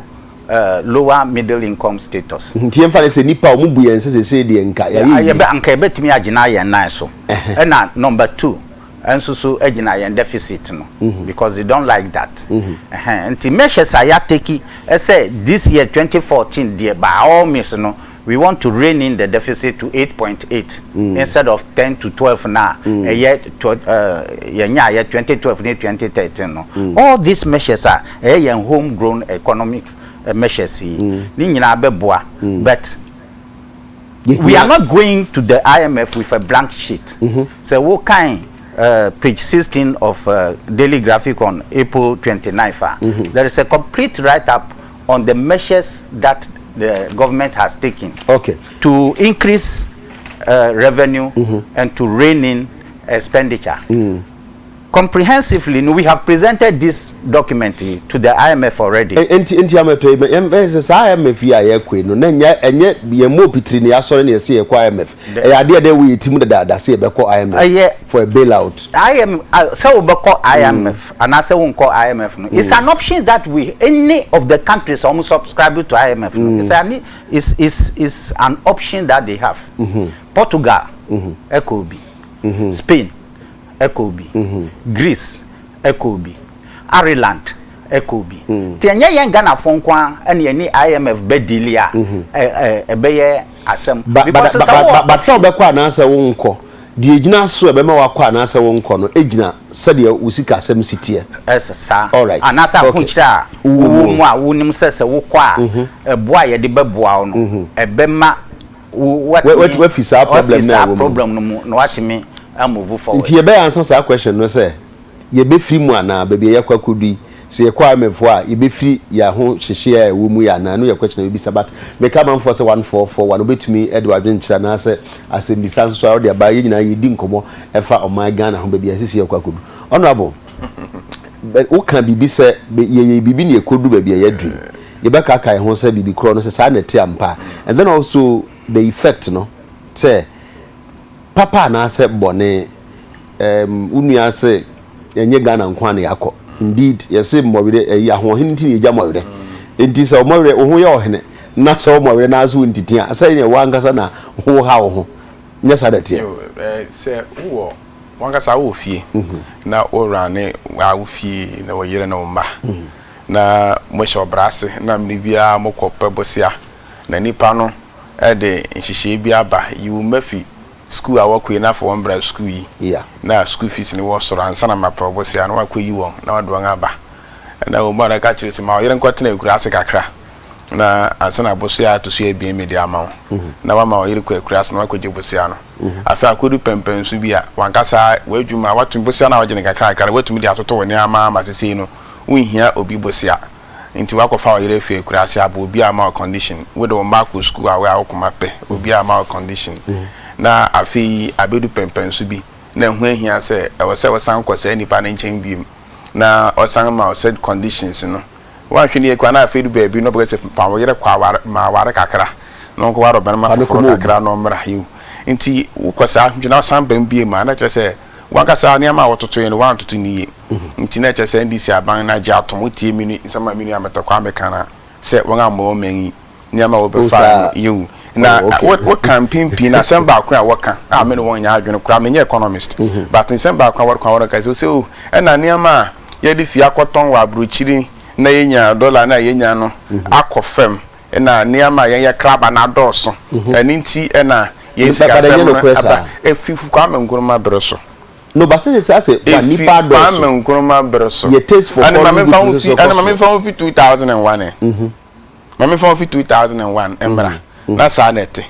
lower middle income status. Nti yɛmfa ne sɛ nipa a ɔmo bu yɛn sɛ sɛsɛ deɛ nka yɛayɛ yie. Yɛbɛ anka yɛbɛtumi agyina yɛn nan so. Ɛna number two ɛnso so gyina yɛn deficit no, because they don't like that. Nti measures a yɛatake ɛsɛ this year 2014 deɛ, by all means no, we want to rein in the deficit to 8.8 instead of 10 to 12 na ɛyɛ yɛnya yɛ 2012 ne 2013 no. All these measures a ɛyɛ yɛn home grown economic measures yi ne nyinaa bɛboa, but we are not going to the IMF with a blank sheet. So what kind page 16 of Daily Graphic on April 29th, there is a complete write-up on the measures that the government has taken to increase revenue and to rein in expenditure. Comprehensively, no, we have presented this document to the IMF already. Nti amatɔ yi yɛn sɛ saa IMF yi a yɛkɔ yi no na nyɛ ɛnyɛ yɛn mu opitiri ne yɛasɔre ne yɛsɛ yɛkɔ IMF. Ɛyɛ adeɛ dɛ wɔ yɛ ti mu dadaada sɛ yɛbɛkɔ IMF for a bailout? IM sɛ wobɛkɔ IMF anaasɛ wonkɔ IMF no, it's an option that we, any of the countries a wɔn subscribe to IMF no, it's an option that they have. Portugal ɛkɔ bi, Spain ɛkɔ bi, Greece ɛkɔ bi, Ireland ɛkɔ bi. Nti ɛnyɛ yɛn Ghanafoɔ nko a ɛna yɛne IMF bɛdeal a ɛbɛyɛ asɛm. Because sɛ but sɛ wobɛkɔ anaasɛ wonkɔ deɛ, gyina so a ɛbɛma wakɔ anaasɛ wonkɔ no gyina sɛdeɛ wo sika asɛm si teɛ. Ɛsɛ saa. Anaasɛ ahokyerɛ a Wowɔ wowɔ mu. Mu a wonim sɛ wokɔ a, ɛboa a yɛde bɛboa wo no ɛbɛma wo Wafi saa problem wafi no a saa ɛwɔ mu. problem no mu na watumi amove forward. Nti yɛbɛyɛ ansa saa question no sɛ yɛbɛfiri mu anaa baabi a yɛkɔ akɔdu yi, sɛ yɛkɔ IMF a yɛbɛfiri yɛn ho hyehyɛ a ɛwɔ mu yɛ anaa no yɛ question a yɛbisa, but meka amanfoɔ sɛ 1441 wobɛtumi de wadwenkyerɛ anaasɛ asɛmmisa nso so a wode aba. Yɛn nyinaa yɛdi nkɔmmɔ ɛfa ɔman Ghana ho, baabi a sisi yɛkɔ akɔdu. Honorable, woka biribi sɛ yɛyɛ biribi ne yɛkɔdu baabi a yɛaduru yi, yɛbɛkaka yɛn ho sɛ biribi korɔ no sɛ saa na ɛte ampa, and then also the effect no sɛ papa anaasɛ bɔne. Wo nua sɛ ɛnyɛ Ghana nko a na yɛakɔ. Indeed, yɛse mmɔwerɛ ɛyi ahoɔhene nti na yɛgya mmɔwerɛ. Nti sɛ ɔmmɔwerɛ wo ho yɛ ɔhene na sɛ ɔmmɔwerɛ na so wo ntiti a, sɛ ne wo ankasa na wo ha wo ho nyɛ saa dɛteɛ. Yo, sɛ wowɔ Wankasa wowɔ fie na wo rane wo fie na wo yere ne wo mma na mohyɛ ɔbra ase na mmere biara mokɔ pɛ bosea na nipa no de nhyehyɛe bi aba yi wo mma fi sukuu a wɔkɔ yi na fa wɔn bra sukuu yi na sukuu fees no wɔ soro ansa na mapɛ wo bosea na wakɔ yi wɔn na wade wɔn aba na wɔn mu a na ka kyerɛ sɛ ma wo yere nkɔtena akuraase kakra na ansa na bosea a ɛto so abien mede ama wo na wama wo yere kɔ akuraase na wakɔgye bosea no. Afei akodu pɛmpɛnso bi a, w'ankasa w'adwuma, woatumi, bosea no a wogye no nkakrankakra no, woatumi de atoto wo nneɛma ama sesei no, wonhia obi bosea. Nti woakɔfa wo yere afi akuraase aba, obi amma wo condition. Wode wo mma akɔ sukuu a, wo a wo koma pɛ, obi amma wo condition. Na afei abedu pɛmpɛnso bi, na ɛho ahia sɛ ɛwɔ sɛ wosan kɔ saa nipa no nkyɛn bio, na ɔsan ma wo set conditions no. Woanhwɛ no yie koraa na afei du baabi no ɔbɛka sɛ fa wo yere kɔ aware ma aware kakra na ɔnkɔware ɔbarima Fa no foforɔ kɔma obi. kakra na ɔmmra. Yiw. Nti wokɔ saa nti na wosan ba mu bio a na kyerɛ sɛ w'ankasa nneɛma a wototoeɛ no woantoto no yie. Nti na kyerɛ sɛ NDC aban no agye atom. Wotie me nua nsɛm a me nua Mɛtɛ Kwame ka no a sɛ wɔn ammɔ ɔman yi nneɛma a Oh wɔbɛfaa no saa. yiw. Na Oh okay. wo woka mpɛn pii no asɛm baako a wɔka a me ne wɔn nyɛ adwene koraa menyɛ economist but nsɛm baako a wɔka wɔka sɛ sɛ o ɛna nneɛma a yɛde fie akɔtɔn wɔ aburokyiri na yɛnya dɔla no a yɛnya no akɔ fam na nneɛma a yɛn yɛ kraba no adɔɔso ɛno nti ɛna yɛn But but ɛnyɛ sikasɛm no nokorɛ aba saa. efi Kwame Nkrumah bere so. No but sɛ sɛ asɛ wa Efi nipa adɔɔso. Kwame Nkrumah bere so. Yɛ taste for Ɛne ma foreign memfa goods ho nso fi so kɔ ɛne ma soro. memfa ho fi 2001 ɛ. Ma memfa ho fi 2001 mmra. Na saa na ɛte.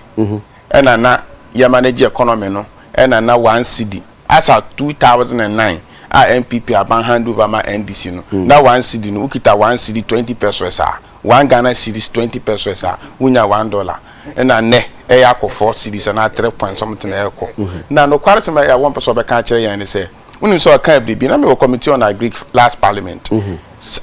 Ɛna na yɛ manage economy no ɛna na one cedi as at 2009 a NPP aban hand over ma NDC no na one cedi no wokita one cedi 20 pesewas a one Ghana cedis 20 pesewas a wonya one dollar ɛna nnɛ ɛyɛ akɔ four cedis anaa three point something ɛrekɔ na nokware sɛm a ɛyɛ a wɔmpɛ sɛ wɔbɛka akyerɛ yɛn ne sɛ wonim sɛ ɔkaa biribi na mewɔ committee on agric last parliament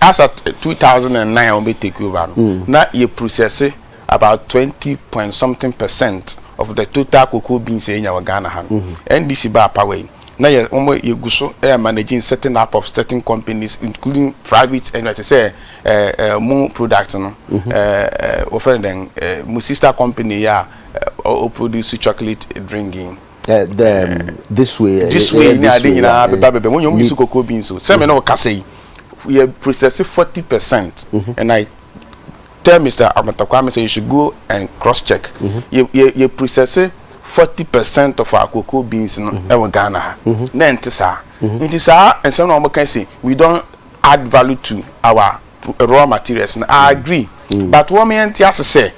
as at 2009 a wɔbɛ take over no na yɛ process about 20 point something percent of the total cocoa beans a yɛnya wɔ Ghana ha no. NDC baa power yi, na yɛ wɔn yɛgu so ɛyɛ managing setting up of certain companies including private ɛna te sɛ ɛɛ ɛɛ mo product no ɛɛ ɛɛ wɔfrɛ no dɛn ɛɛ mo sister company yi a ɔ produce chocolate drink yi. The this way. This way ne ade nyinaa bɛba bɛbɛ mo nyɛ mo use cocoa beans o sɛ me ne wo kasa yi yɛ process 40% and I tell Mr. Amata Kwame say you should go and cross check. Yɛ yɛ yɛ process 40% of our cocoa beans no ɛwɔ Ghana ha. Na ɛnte saa. Nti saa nsɛm na wɔn ka sɛ we don't add value to our raw materials no. I agree. But wɔn yɛn ti ase sɛ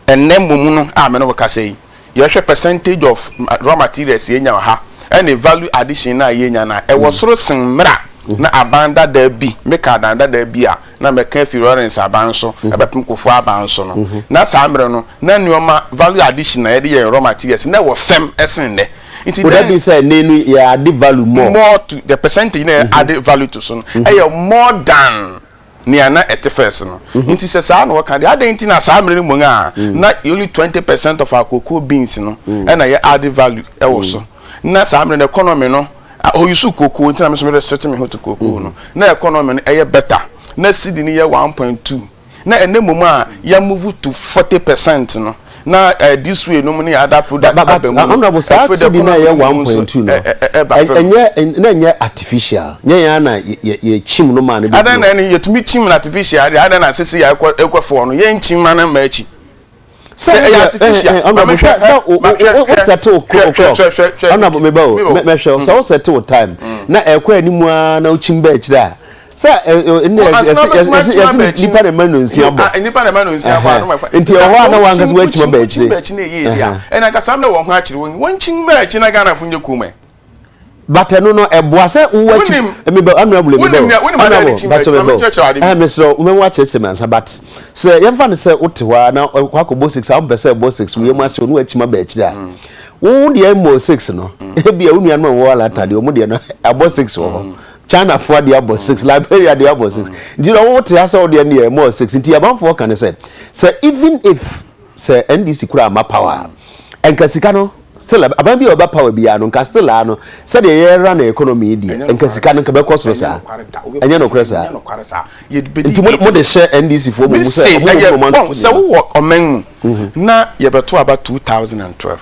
ɛnɛ mmom no a mɛ no wɔ kasa yi yɛhwɛ percentage of raw materials yɛnya wɔ ha ɛne value addition na yɛnya na ɛwɔ soro sen mmerɛ na aban dada bi meka adan dada bi a na mɛka afi Lawrence aban so ɛbɛpem Kufuor aban so no na saa mmerɛ no na nneɛma value addition na yɛde yɛ raw materials na ɛwɔ fam ɛsen nnɛ nti Would that be sɛ ne no yɛ add value more? More to the percentage na yɛ add value to so no ɛyɛ more than nea na ɛte first no. Nti sɛ saa na wɔka deɛ, adɛn nti na saa mmerɛ no mu a na only 20% of our cocoa beans no ɛna yɛ add value ɛwɔ so, na saa mmerɛ no economy no ɔyusu cocoa nti na me nso mede sete me ho to cocoa no, na economy no ɛyɛ better, na cedi no yɛ 1.2, na ɛnɛ mmom a yɛ move to 40% no na this way no mu ne other product aba mu no, honorable, saa cedi na yɛ 1.2 no ɛnyɛ na ɛnyɛ artificial, nyɛ yɛn ana yɛ kyim no maa no bi. Adan na ɛni yɛtumi kyim na artificial deɛ, adan na sisi yɛ ɛkɔ ɛkɔ fɔɔ no yɛn kyim ma no mma akyi sɛ ɛyɛ artificial. Honorable, sɛ sɛ o o set o clock, honorable, meba o, mɛhwɛ sɛ o set o time na ɛkɔ anim a na o kyim bɛɛ akyire a sɛ ɛ ɛ yɛsi yɛsi nipa na ɛma no nsia bɔ. Nipa na ɛma no nsia bɔ anum ɛfa. Nti ɛhɔ a na wɔn ankasa wɔakyim aba akyire. Wɔkyim akyi na ɛyɛ ebi a ɛna nkasa na wɔn ho akyere wɔn wɔn kyim bɛ akyi na Ghana fo nye kum ɛ. But ɛno no ɛboa sɛ wowɔ akyi mebɛ honorable, mebɛ honorable bakyɛ mebɛ ɛhɛn mesrɛ wo mɛmo akyerɛkyerɛ me ansa, but sɛ yɛmfa no sɛ wote hɔ a na kɔ akɔbɔ six a wompɛ sɛ ɛbɔ six wo yam ahyew na wakyim aba akyire a wo deɛ mmɔ six no, ebia wo nuanom a wɔwɔ alata deɛ wɔn deɛ no abɔ six wɔ hɔ, China foɔ deɛ abɔ six, Liberia deɛ abɔ six, nti na wote ha sɛ wo deɛ no deɛ ɛmmɔɔ six. Nti amanfoɔ ka ne sɛ sɛ even if sɛ NDC koraa amma power a, nka sika no still aban bi a ɔba power biara no nka still a no sɛdeɛ yɛra no economy yi deɛ nka sika no nka bɛkɔ soro saa. Ɛnyɛ nokorɛ saa? Nti mo mo de hyɛ NDC foɔ mu sɛ ɔmo mo mo sɛ wowɔ ɔman mu na yɛbɛto aba 2012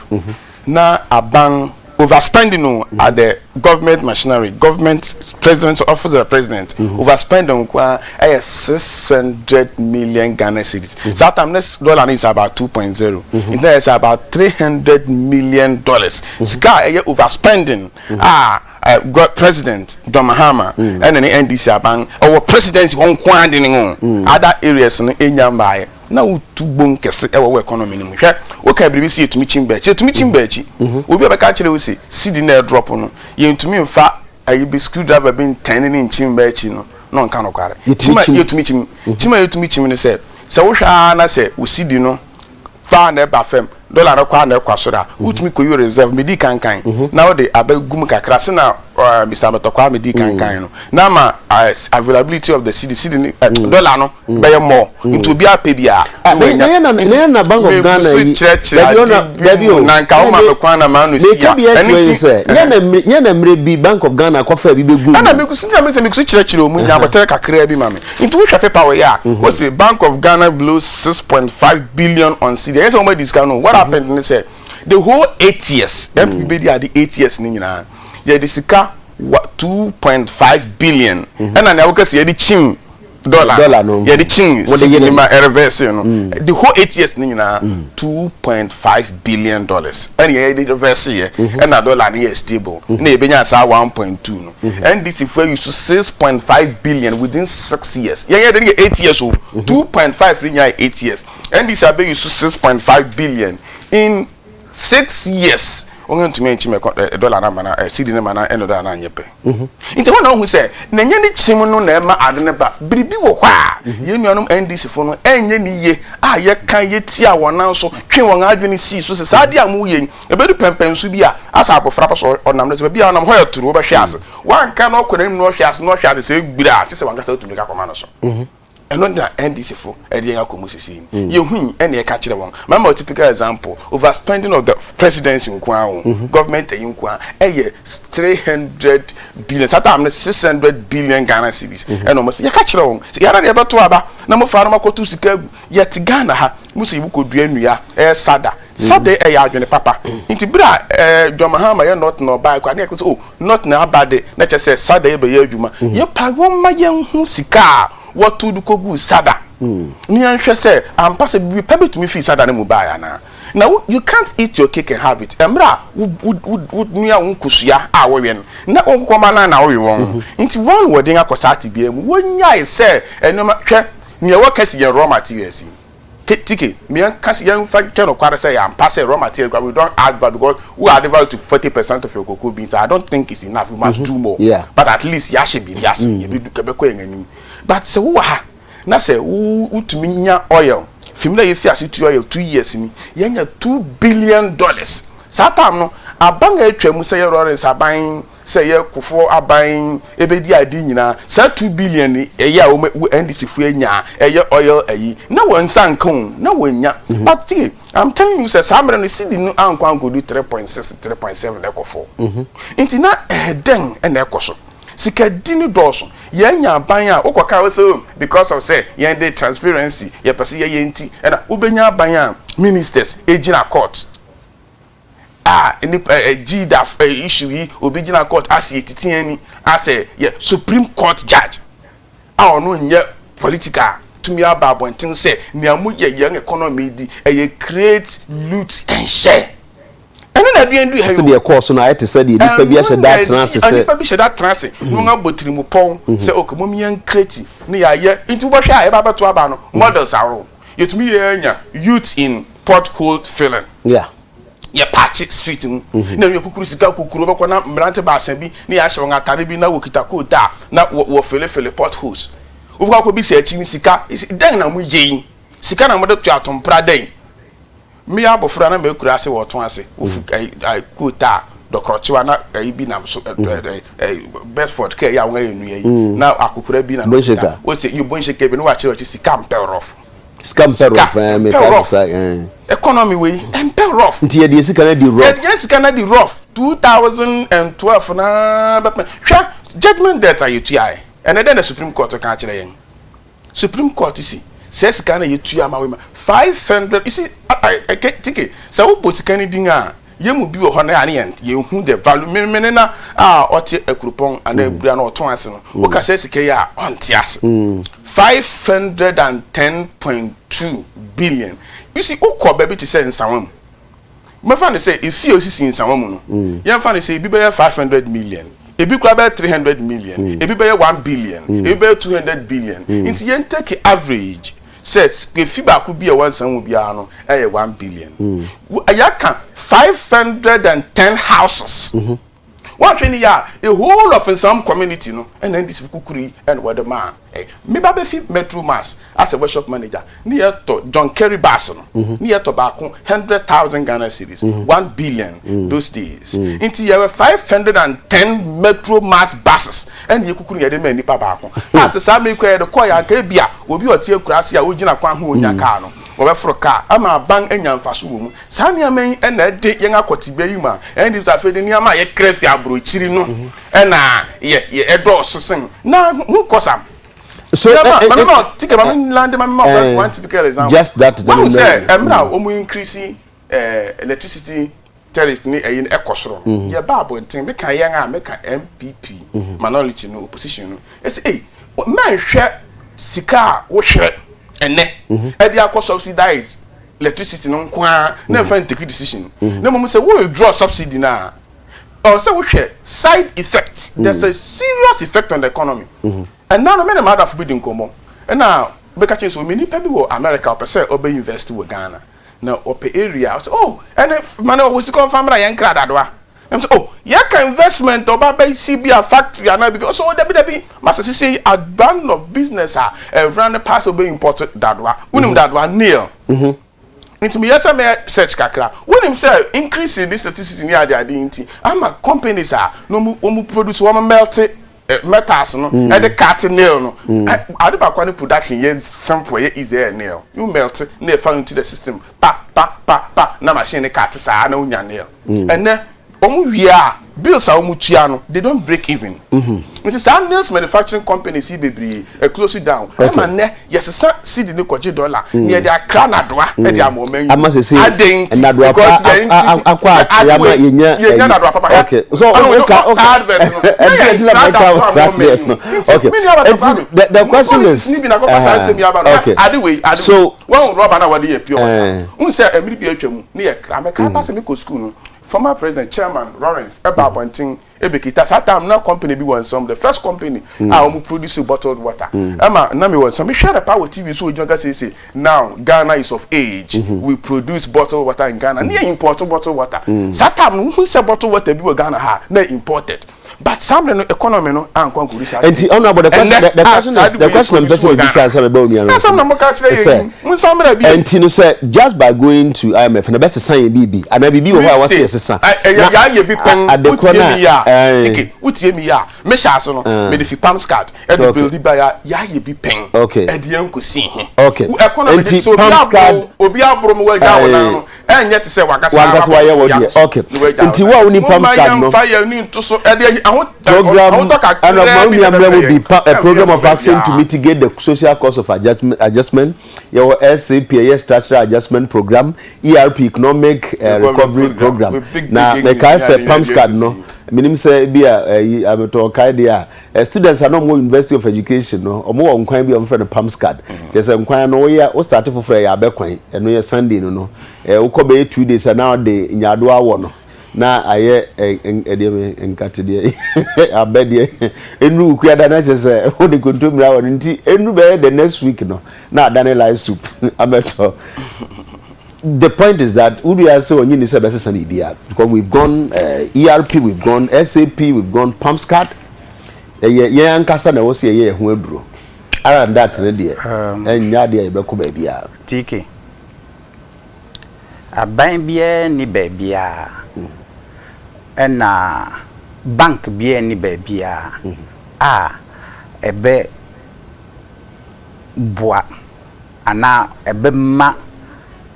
na aban Overspending no at the government machinery, government president office of the president, overspending nko ara ɛyɛ 600 million Ghana cedis. Saa time ne dollar no is about 2.0, nti na yɛ sɛ about $300 million sika a ɛyɛ overspending a President John Mahama ɛna ne NDC aban ɛwɔ presidency hɔ nko ara de ne ho, other areas no enya mbaayɛ na wotu bom kɛse ɛwɔ wɔ economy no mu. Hwɛ, woka biribi si yɛtumi kyim bɛakyi, yɛtumi kyim bɛakyi. Obi a bɛka kyerɛ wo sɛ cedi na ɛdrop no, yɛntumi mfa ayi bi, screw driver bi ntɛn ne nkyim bɛakyi no na ɔnka nokware. Yɛtumi Kyim a kyim. Yɛtumi kyim. Kyim a yɛtumi kyim no sɛ wohwɛ ara na sɛ wo cedi no faa na ɛba fam, dollar no kɔ a na ɛkɔ soro a, wotumi kɔ yi reserve medi kankan na wode abɛgu mu kakra se na Mr. Amatɔkwa medi kankan no na ma availability of the cedi ni dollar no bɛyɛ more, nti obi apɛ bi a Ah, na yɛ na Bank of Ghana yi kyerɛkyerɛ dabi ade ɔna bi dabi mu o na nka woma me kwan na maa no si meka a bi ɛsi ɛno wɔ yi nti sɛ yɛ na mmerɛ bi Bank of Ghana kɔfa bi bɛ gu Ɛna mekusu nti na mesɛ mekusu kyerɛkyerɛ ɔmu nya abɔtɛrɛ kakraa bi ma me. Nti wohwɛ paper wɔ yɛ a, wɔsi Bank of Ghana blow 6.5 billion on cedi. Ɛyɛ sɛ wɔn adi sika no. What happened ne sɛ the whole 8 years NPP bɛ di ade, 8 years ne nyinaa yɛde sika wa 2.5 billion, ɛna nea wɔka sɛ yɛde kyim dollar. Dollar no. Yɛde kyim Wɔde cedi yɛ ne ne- ma ɛreverse no, the whole 8 years ne nyinaa $2.5 billion ɛna yɛde reverse yɛ, ɛna dollar no yɛ stable na yɛbɛnya saa 1.2 no. NDC fo ayi so 6.5 billion within 6 years. Yɛn yɛ de ne yɛ 8 years o, 2.5 ne nyinaa yɛ 8 years. NDC abɛyi so 6.5 billion in 6 years. Wɔn ntumi nkyim ɛkɔ ɛ dollar na ma na ɛ cedi ne ma na ɛna dollar na anyɛ pɛ. Nti wɔn na ohun sɛ na nyɛ ne kyim no na ɛma ade ne ba. Biribi wɔ hɔ a yɛn nuanom NDC fo no ɛnyɛ ne yie a yɛka yɛtia wɔn nan so twe wɔn adwene sii so sɛ saa adeɛ a mo yɛ yi ebedu pɛmpɛnso bi a asa abɔfra pɛ so ɔnam no sɛ baabi a ɔnam hɔ yɛ toro, wɔbɛhwɛ ase wanka na ɔkɔ n'anim na ɔhwɛ ase na ɔhwɛ ase sɛ egbira a kyesɛ wankasa otumi ka kɔma no so. Ɛno na NDC fo ɛde yɛn akɔ mu sisi yi yɛhu yi ɛna ɛka kyerɛ wɔn. Mama typical example, overspending of the presidency nko ara o, government ɛyi nko ara ɛyɛ 300 billion, saa time no 600 billion Ghana cedis. Ɛna wɔn yɛka kyerɛ wɔn sɛ yàrá deɛ ɛbɛto aba na mo fa no mo akɔto sika agu. Yɛte Ghana ha, mo sɛ yibu kɔ dua nnua ɛyɛ sada sada, ɛyɛ adwene papa. Nti bere a John Mahama yɛ north na ɔbaa kɔ a ne yɛ kɔ sɛ o north na aba de na kyerɛ sɛ sada yɛ bɛyɛ adwuma yɛ pa wɔn ma yɛn ho sika a wɔto de kɔgu sada ne yɛnhwɛ sɛ ampa sɛ biribi pa bɛtumi fii sada no mu baeɛ anaa. Na you can't eat your cake and have it. Mmerɛ a wo wo wo wo nua wo nkosua a wɔwe no na wɔn kɔkɔma na na wɔwe wɔn, nti wɔn wɔ den akɔ saa te bia mu wɔnyae sɛ ɛnneɛma. Hwɛ nea wɔka si yɛn raw materials yi tike yɛn kasi yɛn fa kyɛ no kware sɛ yɛn ampa sɛ raw material we don't add value, because we add value to 40% of your cocoa beans. I don't think it's enough, we must do more. But at least yɛahyɛ biribi ase, yɛbɛdu kɛbɛkɔ yɛn anim. But sɛ wowɔ ha na sɛ wo wotumi nya oil fim na yɛfi ase tu oil 2 years ni, yɛnya $2 billion. Saa time no aban a atwa mu sɛ yɛ Lawrence aban, sɛ yɛ Kufuor aban ebedi ade nyinaa, saa 2 billion ni ɛyɛ a wɔn NDC fo anya ɛyɛ oil ɛyi na wɔn nsa nka o na wɔn nya. But tie, I'm telling you sɛ saa mmerɛ no cedi no ankɔ ankɔdu 3.6, 3.7 ɛkɔ 4. Nti na ɛdɛn ɛna ɛkɔ so? Sikadi ni dɔɔso. Yɛn nya aban a wokɔ kaa sɛ o because of sɛ yɛn de transparency yɛpɛ sɛ yɛyɛ nti ɛna wobɛnya aban a ministers egyina court a nipa ɛ GDAF ɛ issue yi, obi gyina court asi etiti ani asɛ yɛ Supreme Court judge a ɔno nyɛ political tumi aba abɔnten sɛ nea mo yɛ yɛn economy di ɛyɛ create, loot and share. Ɛno na aduane du ha yi sɛ deɛ kɔɔ so no ayɛ te sɛ deɛ nipa bi ahyɛ da atena ase sɛ nipa bi hyɛ da atena ase na wɔn abɔ tirimu pɔn sɛ ok, mo yɛn create ne yɛayɛ. Nti wobɛhwɛ a yɛba abɛto aba no, models ahorow yɛtumi yɛ anya youth in pothole filling. Yɛ paakye street mu na yɛ kukuru sika kukuru bɛkɔ na mmerante baasa bi ne yɛahyɛ wɔn atare bi na wɔkita coat a na wɔ wɔ potholes. Wobɛkɔ akɔ bi sɛ akyi ne sika dɛn na mo yɛ yi, sika na mo de to atompra dɛn. Mmea abɔfra na mɛkura ase wɔtɔn ase wofu ɛyi ɛyi coat a dɔkɔrɔkyewa na ɛyi bi nam so ɛ ɛ ɛ Bedford kɛ ɛyɛ a wɔn ayɛ nua yi na akokora bi na Bonhyeka. Wɔsɛ yi bonhyeka bi na wɔakyerɛ wɔkyi sika mpɛ rough. Sika mpɛ rough ɛɛ meka mpɛ rough. Sa ɛɛ Economy wei mpɛ rough. Nti yɛde sika no di rough. Yɛde sika no di rough 2012 na bɛpɛ. Hwɛ judgement debt a yɛtua yɛ ɛnɛ dɛ na Supreme Court ka kyerɛ yɛn. Supreme Court si sɛ sika no yɛtua ma wei ma 500. You see, tike sɛ wobɔ sika no din a Yɛn mu bi wɔ hɔ no a ne yɛn yɛnhu the value. Me me nena a ɔte Akuropɔn anaa Abura na ɔtɔn ase no, woka sɛ sika yi a ɔnte ase. 510.2 billion. You see, wokɔ baabi te sɛ Nsawa mu. Mɛfa no sɛ efie a osisi Nsawa mu no, yɛmfa no sɛ ebi bɛyɛ 500 million, ebi koraa bɛyɛ 300 million, ebi bɛyɛ 1 billion, ebi bɛyɛ 200 billion. Nti yɛn take average sɛ efi baako bi a ɛwɔ Nsawa mu biara no ɛyɛ 1 billion. Yɛaka 510 houses. Wɔahwɛ ni yɛ a, a whole of Nsawam community no ɛna NDC kukuru yi ɛna wɔde maa. Me ba bɛfi Metro Mass as a workshop manager ne yɛtɔ John Kerry bus no, ne yɛtɔ baako 100,000 Ghana cedis, 1 billion those days. Nti yɛwɔ 510 Metro Mass buses ɛna yɛkukuru yɛde ma nipa baako a sɛ saa mmiri kɔ yɛde kɔ yɛ anka ebi a obi a ɔte akura ase a ogyina kwan ho onya kaa no, wɔbɛforo kaa ama aban anya mfaso wɔ mu. Saa nneɛma yi ɛna ɛde yɛn akɔtibea yi mu a ɛna de afei de nneɛma a yɛkra fi aburokyiri no ɛna yɛ yɛ ɛdɔɔso sen na ho kɔsam. So mami ma tike mami lande mami ma one typical example. Just that. Wɔn sɛ ɛmira a wɔn increase electricity tariff ni ɛyi ɛkɔ soro no, yɛ ba abɔnten meka yɛn a meka NPP minority no, opposition no, ɛsɛ ɛy mɛnhwɛ sika a wohwɛ ɛnɛ ɛde akɔ subsidize electricity no nko ara na nfa n take decision, na mmom sɛ wo withdraw subsidy na ɔsɛ wohwɛ side effect. There's a serious effect on the economy. Ɛnna no mene maadafo bi di nkɔmmɔ ɛna bɛka kyerɛ sɛ omi nipa bi wɔ America, ɔpɛ sɛ ɔbɛ invest wɔ Ghana na ɔpɛ area. Ɔsɛ, oh, ɛne ma ne ɔwɔ sika ɔmfa mmra yɛn kra dadoa. Ɛm sɛ, oh, yɛka investment ɔba bɛsi bi a factory anaa bi. Ɔsɛ, oh, dabi dabi, masa sisi a brand of business a ɛwura ne pass ɔbɛ import dadoa. Wonim dadoa nail nti meyɛ sɛ mɛyɛ search kakra. Wonim sɛ increase in this electricity ne ade ade nti ama companies a na ɔmu produce, wɔn melt metals no ɛde cut nail no. Ade baako ne production yɛ simple, yɛ easy, yɛ nail. You melt na ɛfa into the system pa pa pa pa na machine ne cut saa na wonya nail. Ɛnɛ wɔn wie a, bills a wɔn tua no, they don't break even. Nti saa nails manufacturing companies yi bebree ɛ close it down. Ɛma nnɛ yɛsesa cedi ne kɔgye dollar ne yɛde akra nadoa ɛde ama ɔman yi. Ama sese aden nti nadoa pa akɔ atwe ama yɛnya yɛnya nadoa papa. Okay, so okay, saa advert no ɛnti ɛnti na mɛka saa deɛ no. Okay, nti the question is ni bi na kɔfa saa nsɛm yi aba no. Okay. Ade wei ade so wɔn rɔba na wɔde yɛ pure water n sɛ ɛmiri bi atwa mu ne yɛ kra mɛka ba sɛ mi kɔ school no, former president Chairman Lawrence ɛba abɔnten ebekita saa time na company bi wɔ nsɛm, the first company a wɔn produce bottled water. Ɛma na mi wɔ nsɛm mehwɛ the power TV so ogyina ka sese, "Now Ghana is of age, we produce bottled water in Ghana." Ne yɛ import bottled water saa time no. N sɛ bottled water bi wɔ Ghana ha na imported, but saa mmerɛ no economy no ankɔ nkori saa. Nti honourable, the question is, the question mpɛ sɛ obi sa sɛ bɛbɛ onua no. Asɛm na mo ka kyerɛ yɛn mo nsa mmerɛ bi. Nti no sɛ just by going to IMF na bɛsesa yɛn biribi anaa biribi wɔ hɔ a wɔsi yɛsesa? Ɛyɛ yɛayɛ bi pɛn. Wotie mi yɛ a, tike wotie mi yɛ a, mehyɛ ase no mede fi palms card ɛde build ba yɛ yɛayɛ bi pɛn. Ɛde yɛn kò si he. Okay, nti nti palms card obi aboro mu wagya wo nan no ɛnyɛ te sɛ wakasa. Wankasa wayɛ wɔ deɛ. Okay, nti wo a woni palms card no fa yɛ ni nto so ɛde aho program ɛna ɔmo nua mmerɛ mu bi pa, a program of action to mitigate the social cost of adjustment. Yɛwɔ SAP, ɛyɛ structural adjustment program, ERP, economic recovery program. Na mɛkae sɛ palms card no, menim sɛ bi a ɛyi ametɔ ɔkae deɛ a, students a na ɔmo wɔ University of Education no, ɔmo wɔ nkwan bi a ɔmo fɛ no palms card. Kyerɛ sɛ nkwan no woyɛ wo start foforɔ, ɛyɛ abɛkwan. Ɛno yɛ Sunday no, wokɔ bɛyɛ 2 days a na ɔde nyaadoa awɔ no na ayɛ ɛ ɛdeɛ mi nkate deɛ abɛ deɛ enu wukua da na kyerɛ sɛ wode kontomire awɔ no. Nti enu bɛyɛ the next week no na adane light soup abɛtɔ. The point is that wúdua sɛ ɔnyi ni sɛ bɛsesa biribiara because we've gone ERP, we've gone SAP, we've gone palms card. Ɛyɛ yɛn ankasa na ɛwɔ sɛ yɛyɛ yɛn ho aduro. Other than that ne deɛ, ɛnyɛ adeɛ a yɛbɛkɔ baabiara. TK, aban biara ni baabiara ɛna bank biara ni baabiara a ɛbɛ boa anaa ɛbɛma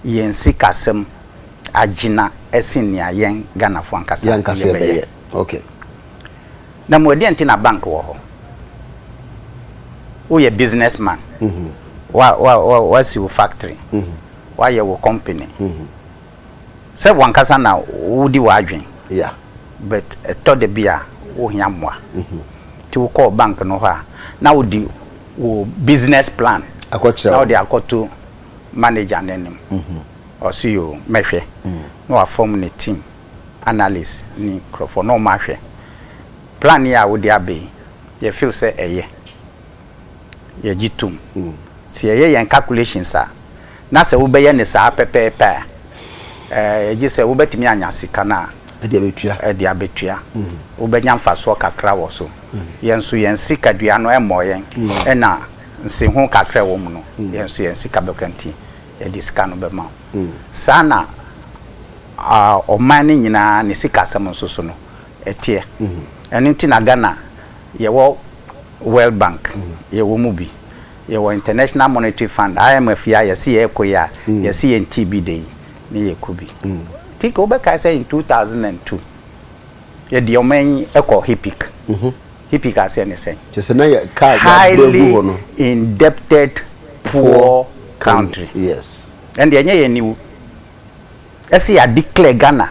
yɛn sikasɛm agyina ɛsen nea yɛn Ghanafoɔ ankasa yɛn ankasa yɛbɛyɛ. Okay. Na mo ɛdeɛ nti na bank wɔ hɔ? Woyɛ business man, wa wa wa wasi wo factory, wayɛ wo company. Sɛ wankasa na wodi w'adwen. But ɛtɔ da bi a wohia mmoa. Nti wokɔɔ bank no hɔ a, na wode wo business plan na wode akɔto manager no anim. Ɔse yoo, mɛhwɛ. Na wafɔm ne team, analyst ne nkurɔfoɔ na wɔahwɛ. Plan yi a wode aba yi, yɛ feel sɛ ɛyɛ. Yɛgye tom. Sɛ yɛyɛ yɛn calculations a, na sɛ wobɛyɛ no saa pɛpɛɛpɛ a, ɛɛ, gye sɛ wobɛtumi anya sika no a ɛde abɛtua. Abɛtua. Wobɛnya mfasoɔ kakra wɔ so. Yɛn nso yɛn sikadua no mmɔɔ yɛn, ɛna nsiho kakra a ɛwɔ mu no, yɛn nso yɛn sika bɛka nti, yɛde sika no bɛma wo. Saa na ɔman no nyinaa ne sikasɛm nso so no ɛteɛ. Ɛno nti na Ghana yɛwɔ World Bank, yɛwɔ mu bi. Yɛwɔ International Monetary Fund, IMF yi a yɛse yɛrekɔ yi a, yɛse yɛntee bi da yi, ne yɛkɔ bi. Think wobɛkae sɛ in 2002, yɛde ɔman yi kɔ HIPC. HIPC aseɛ ne sɛn? Kyerɛ sɛ na yɛ kaa yɛabrɛ agu Highly hɔ no. indebted poor country. Ɛnde ɛnyɛ yɛn aniwu. Ɛsɛ yɛ declare Ghana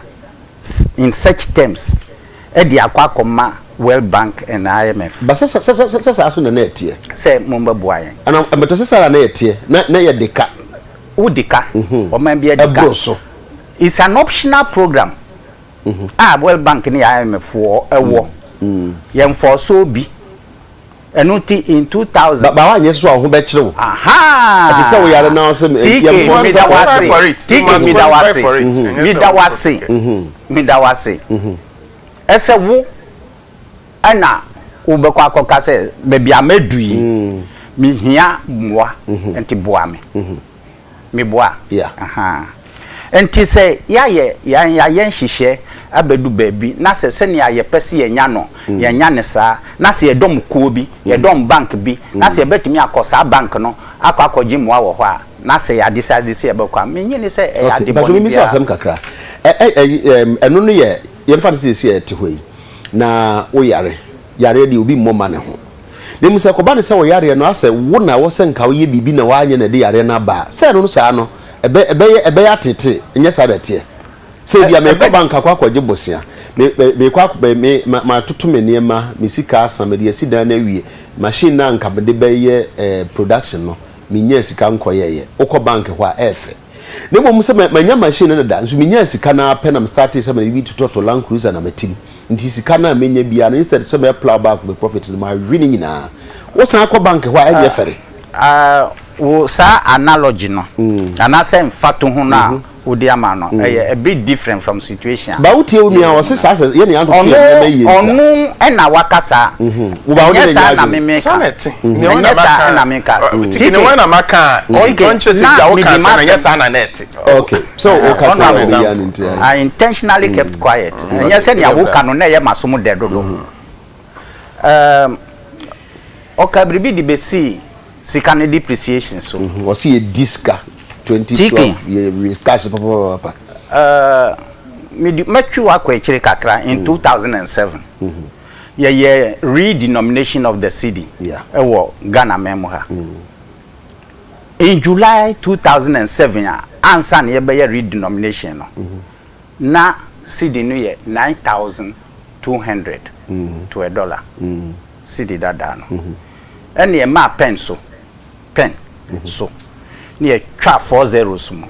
in such terms ɛde akɔ akɔma World Bank and IMF. Ba sɛ sɛ sɛ sɛ saa so na na ɛteɛ. Sɛ mo bɛboa yɛn. Ana mbɛtɔ sɛ saa na na ɛteɛ na na yɛ de ka. Wo di ka. Ɔman bi adi ka. Ɛboro so. It's an optional program a World Bank ne IMF wɔ ɛwɔ. Yɛn force obi. Ɛno nti in 2000. Ba wanyɛ so a wo ho bɛkyerɛ wo. Aha! Ɛte sɛ wo yare na ɔsɛ TK yɛn force meda wase. TK meda wase. Meda wase. Meda wase. Ɛsɛ wo ɛna wobɛkɔ akɔka sɛ baabi a madu yi mehia mmoa nti boa me. Meboa. Aha. Nti sɛ yɛayɛ yɛn yɛayɛ nhyehyɛ abɛdu baabi na sɛ sɛnea yɛpɛ sɛ yɛnya no yɛnya ne saa na sɛ yɛdɔm kuo bi yɛdɔm bank bi na sɛ yɛbɛtumi akɔ saa bank no akɔ akɔgye mmoa wɔ hɔ a na sɛ yɛade sɛ ade sɛ yɛbɛkɔ a menye ne sɛ ɛyɛ ade bɔne biara. Asɛm kakra ɛno no yɛ yɛmfa no sɛ yɛsi a yɛte hɔ yi na woyare yareɛ deɛ obi mmɔ ma ne ho na mu sɛ kɔba ne sɛ wɔyareɛ no asɛ wo na wɔ sɛ nka woyɛ biribi na woanyɛ na ɛde yareɛ no aba a sɛ ɛno no saa no ɛbɛ ɛbɛyɛ ɛbɛyɛ atete nyɛ saa na ɛteɛ sɛ ebia mekɔ bank akɔ akɔgye bosea me mekɔ akɔ me ma matoto me nneɛma me sika asa mede asi dan no awie machine no a nka mede bɛyɛ eh, production no menyaa sika nkɔyɛeɛ wokɔ bank hɔ a ɛɛfɛ na mmom sɛ manya machine no dada nso menyaa sika no ara pɛ na me startee sɛ mede bi totɔtɔ Land Cruiser na matim nti sika no a menya biara no instead sɛ mɛ plow back me profit no mawe ne nyinaa wosan kɔ bank hɔ a ɛnyɛ fɛre. Wo saa analogy no anaasɛ mfatoho no a wode ama no ɛyɛ a bit different from situation a Ba wotie wo nua ɔse saa sɛ yɛne antoto yɛ nneɛma yie nti a. Ɔno ɛna waka saa Wo ba wode ɛnyɛ ne saa nyɛ na adwene. me Saa meka na ɛte. Nea ɛnyɛ ɔna saa maka ɛna meka Tiki ne wɔn na maka a ɔnkyerɛ sɛ na bia woka mede asɛm no ɛnyɛ m'asɛm saa na na ɛte. Okay so woka sɛ Honourable, ɔbɛyɛ ano nti a. I intentionally kept quiet ɛnyɛ sɛnea woka no na ɛyɛ m'asom dɛ dodo. Ɔka biribi de bɛsii sika no depreciation so. Ɔse yɛdi sika 2012 yɛ cash papapapa. Mede mɛtwe wakɔ akyire kakra in 2007 yɛyɛ redenomination of the cedi ɛwɔ Ghana man mu ha. In July 2007 a ansa na yɛbɛyɛ redenomination no na cedi no yɛ 9,200 to a dollar, cedi dadaa no. Ɛne ɛmaa pen so pen so ne yɛtwa four zeros mu.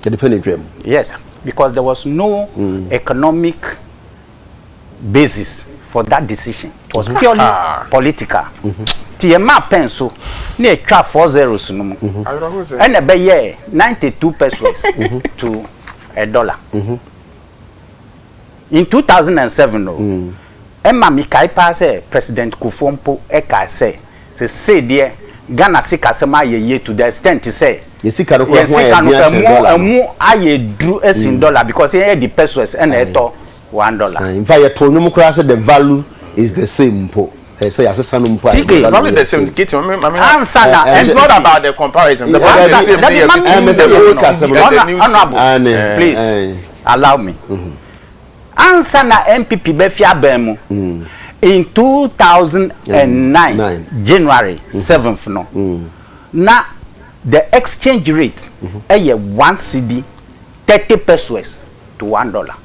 Yɛde pɛ ne twam. Yes, because there was no economic basis for that decision. It was purely political. Ti yɛmaa pen so ne yɛtwa four zeros no mu ɛna ɛbɛyɛ 92 pesewas to a dollar in 2007 no. Ɛma mekae paa sɛ President Kufuor mpo ɛkaa sɛ sesei deɛ Ghana sikasɛm ayɛ yie to the extent sɛ yɛ sika no koraa yɛn ho ayɛ sika no den kora akyɛn mu dollar no. ɛmu ayɛ duru asin dollar because yɛn yɛ de pesewas ɛna ɛtɔ $1. In fact yɛto nnwom koraa sɛ the value is the same mpo ɛɛ sɛ yɛasesa no mpo a TK. the value Probably is the same. Kitty, mami, mami, Ansa na Eh, It's NPP not about the comparison. The Yeah, value is the ansa same. dabi The mami Eh, between mese the yɛ old sika cedi asɛm and no. the new cedi. Honourable, Ane, please eh. allow me. Ansa na NPP bɛfi aban mu in 2009 Nine. January 7th no, na the exchange rate ɛyɛ 1 cedi 30 pesewas to $1.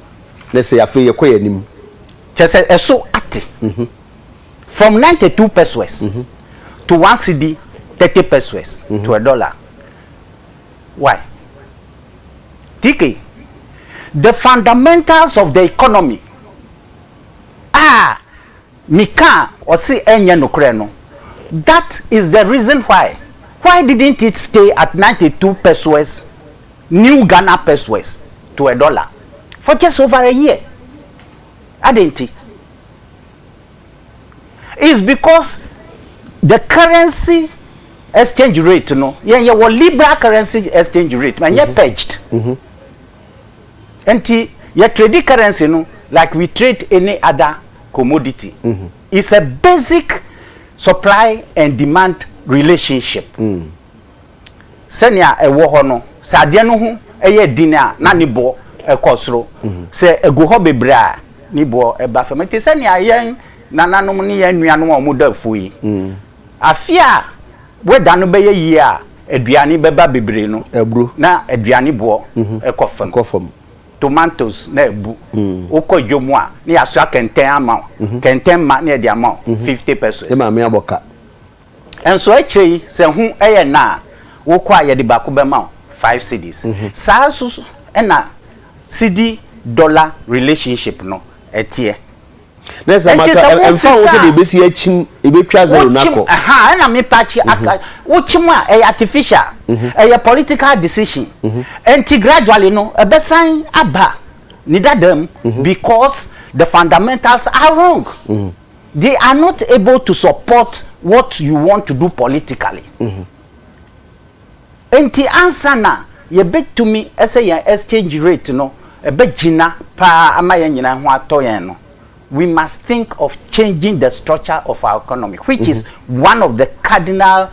Ne sɛ afei yɛkɔ yɛn anim. Kyerɛ sɛ ɛso ate from 92 pesewas to 1 cedi 30 pesewas to a dollar. Why? TK, the fundamentals of the economy a mika ɔsi ɛnyɛ nokorɛ no, that is the reason why. Why didn't it stay at 92 pesewas, new Ghana pesewas, to a dollar for just over a year? Adɛn nti? Is because the currency exchange rate no, yɛn yɛ wɔ liberal currency exchange rate, ma nyɛ pegged. Nti yɛ trade currency no like we trade any other commodity. It's a basic supply and demand relationship. Sɛnea ɛwɔ hɔ no, sɛ adeɛ no ho ɛyɛ din a, na ne boɔ ɛkɔ soro. Sɛ egu hɔ bebree a, ne boɔ ɛba fam. Nti sɛnea yɛn nananom ne yɛn nuanom a wɔn da afuo yi, afe a wɛda no bɛyɛ yie a, aduane bɛba bebree no, aburo, na aduane boɔ ɛkɔ fam. Kɔ fam. Tomatoes na ebu, wokɔ dwom a, ne yɛasoa kɛntɛn ama wo, kɛntɛn ma ne yɛde ama wo 50 pesewas. Ne maame abɔ ka. Nso akyire yi, sɛ ho ɛyɛ na a, wokɔ a, yɛde baako bɛma wo 5 cedis. Saa nso so ɛna cedi dollar relationship no ɛteɛ. Ne sɛ Nti mata sɛ ɛmfa wo wosesa sɛ a- de ebesi akyim, ebetwa zero Wokyim nakɔ. Aha, ɛna mepa akyi aka, wokyim a, ɛyɛ artificial, ɛyɛ political decision. Nti gradually no, ɛbɛsan aba ne dada mu because the fundamentals are wrong. They are not able to support what you want to do politically. Nti ansa na yɛbɛtumi ɛsɛ yɛn exchange rate no ɛbɛgyina paa ama yɛn nyinaa ho atɔ yɛn no, we must think of changing the structure of our economy, which is one of the cardinal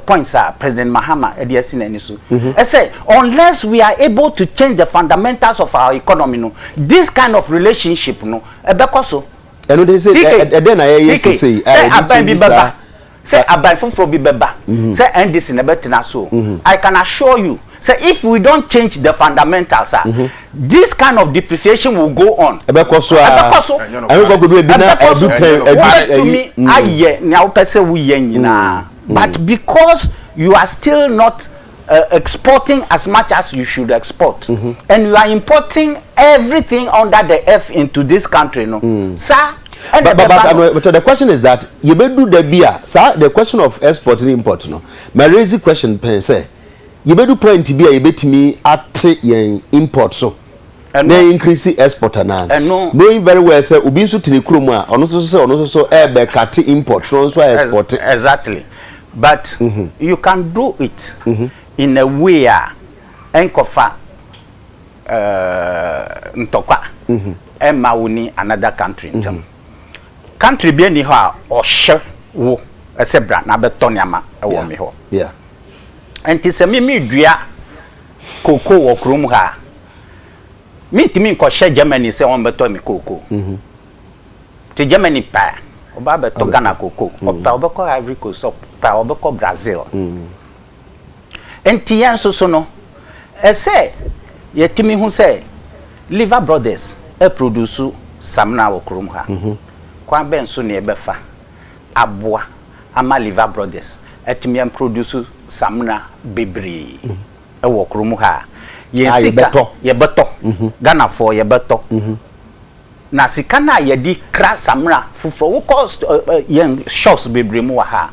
points President Mahama ɛde asi n'ani so. Ɛsɛ unless we are able to change the fundamentals of our economy no, this kind of relationship no ɛbɛkɔ so. Ɛno de sɛ ɛdɛn na yɛyɛ sese? Sɛ aban bi bɛba, sɛ aban foforɔ bi bɛba, sɛ NDC na ɛbɛtena so, I can assure you sɛ if we don't change the fundamentals, ah, this kind of depreciation will go on. Ɛbɛkɔ so a. Ɛbɛkɔ so. Ɛbɛkɔ kodu ebi na Ɛbɛkɔ so. ɛdu 10, ɛdu Wobɛtumi ayɛ nea wopɛ sɛ woyɛ nyinaa, but because you are still not exporting as much as you should export and you are importing everything under the earth into this country no, saa ɛna But ɛbɛba no. but the question is that yɛbɛdu da bi a, saa the question of export and import no, ma raise question pɛn sɛ yɛbɛdu point bi a yɛbɛtumi ate yɛn import so Ɛno- na increase export anaa? Ɛno- Knowing very well sɛ obi nso te ne kurom a, ɔno nso sɛ ɔno nso so ɛɛbɛ cut import na ɔno nso ayɛ export. Exactly, but you can do it in a way a ɛnkɔfa ntɔkwa ɛma wo ni another country ntam. Country bi ani hɔ a ɔhyɛ wo ɛsɛ bra na abɛtɔ nneɛma ɛwɔ mi hɔ. Nti sɛ mi dua koko wɔ kurom ha a, mintumi nkɔhyɛ Germany sɛ wɔn bɛtɔ mi koko. Nti Germany paa, ɔba bɛtɔ Ghana koko, ɔpɛ ɔbɛkɔ Ivory Coast, ɔpɛ ɔbɛkɔ Brazil. Nti yɛn nso so no, ɛsɛ yɛtumi hu sɛ Liver Brothers ɛproduce samina wɔ kurom ha. Kwan bɛn so na yɛbɛfa aboa ama Liver Brothers ɛtumi ɛproduce samina bebree ɛwɔ kurom ha a yɛn A sika yɛbɛtɔ. Yɛbɛtɔ, Ghanafoɔ yɛbɛtɔ. Na sika no a yɛde kra samina foforɔ, wokɔ yɛn shops bebree mu wɔ ha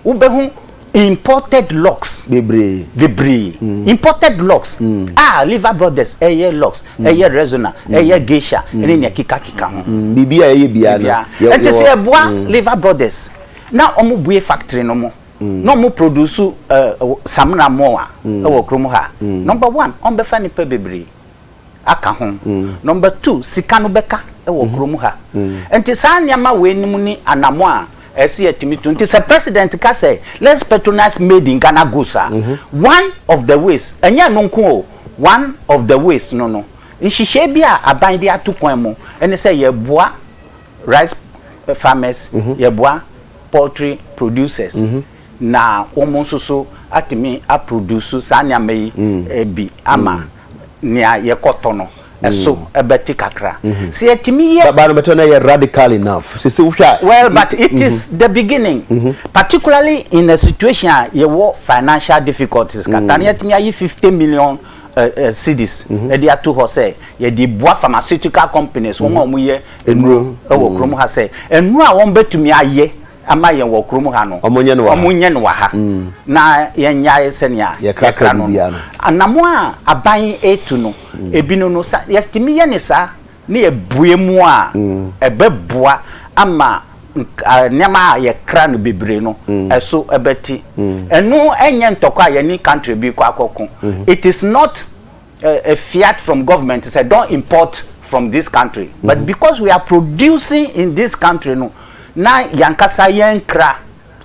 a, wobɛhu imported Lux bebree. Bebree, imported Lux a Liver Brothers ɛyɛ Lux, ɛyɛ Rexona, ɛyɛ Geisha, ɛne nea kekakeka ho. Biribi a ɛyɛ biara no. Bia ɛnti sɛ yɛboa Liver Brothers na ɔmo bue factory no mu na ɔmo produce samina mo a ɛwɔ kurom ha, number one, ɔmo bɛfa nipa bebree aka ho. Number two, sika no bɛka ɛwɔ kurom ha. Nti saa nneɛma wei nim ni anamo a ɛsi yɛtumi tu. Nti sɛ president ka sɛ let's patronize made in Ghana goods a, one of the ways, ɛnyɛ no nko o, one of the ways no, nhyehyɛ bi a aban de ato kwan mu ɛne sɛ yɛboa rice farmers, yɛboa poultry producers na wɔn nso so atumi aproduce saa nneɛma yi bi ama. Nea yɛkɔtɔ no, ɛso bɛte kakra. Sɛ yɛtumi yɛ. Ba no bɛtɔ no yɛ radical enough. Sese wohwɛ a. Well, but it is the beginning. Particularly in a situation a yɛwɔ financial difficulties kakra na yɛatumi ayi 50 million cedis de ato hɔ sɛ yɛde boa pharmaceutical companies, wɔn a wɔyɛ nnuro wɔ kurom ha sɛ nnuro a wɔbɛtumi ayɛ ama yɛn wɔ kurom ha no, Wɔnyɛ no wɔ ha. wɔnyɛ no wɔ ha na yɛnnyae sɛnea Yɛkrakra yɛkra no no. biribiara no. Anammɔn a aban retu no, ebinom no, sa yɛtumi yɛ no saa na yɛbue mu a, ɛbɛboa ama nk a nneɛma a yɛkra no bebree no, ɛso bɛte. Ɛno nyɛ ntɔkwa a yɛne country bi rekɔ akɔko. It is not a, a fiat from government sɛ don't import from this country, but because we are producing in this country no, na yankasa yɛn kra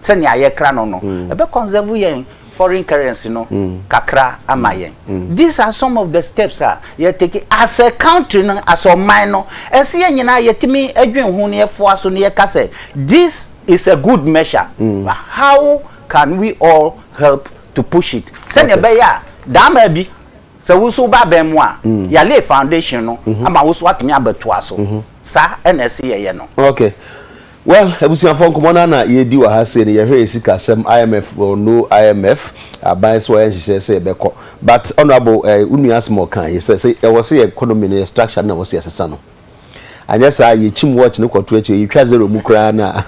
sɛnea yɛkra no, ɛbɛ conserve yɛn foreign currency no kakra ama yɛn. These are some of the steps a yɛ take as a country no, as ɔman no, ɛsɛ yɛn nyinaa yɛtumi adwene ho na yɛfoa so na yɛka sɛ this is a good measure, but how can we all help to push it sɛnea ɛbɛyɛ a daama bi sɛ wo nso woba abɛn mu a, yɛalay foundation no ama wo nso atumi abɛtoa so. Saa ɛna ɛsɛ yɛyɛ no. Okay. Well, abusuafoɔ, nkɔmmɔ no na yɛdi wɔ ha sei no, yɛhwɛ yɛ sikasɛm, IMF or no IMF, aban sɛ wɔyɛ nhyehyɛ sɛ yɛbɛkɔ, but honorable wo nua asɛm a ɔka yɛ sɛ ɛwɔ sɛ yɛ economy no, yɛ structure no na ɛwɔ sɛ yɛsesa no, anyɛ saa yɛkyim watch no kɔto akyi, yɛtwa zero mu koraa na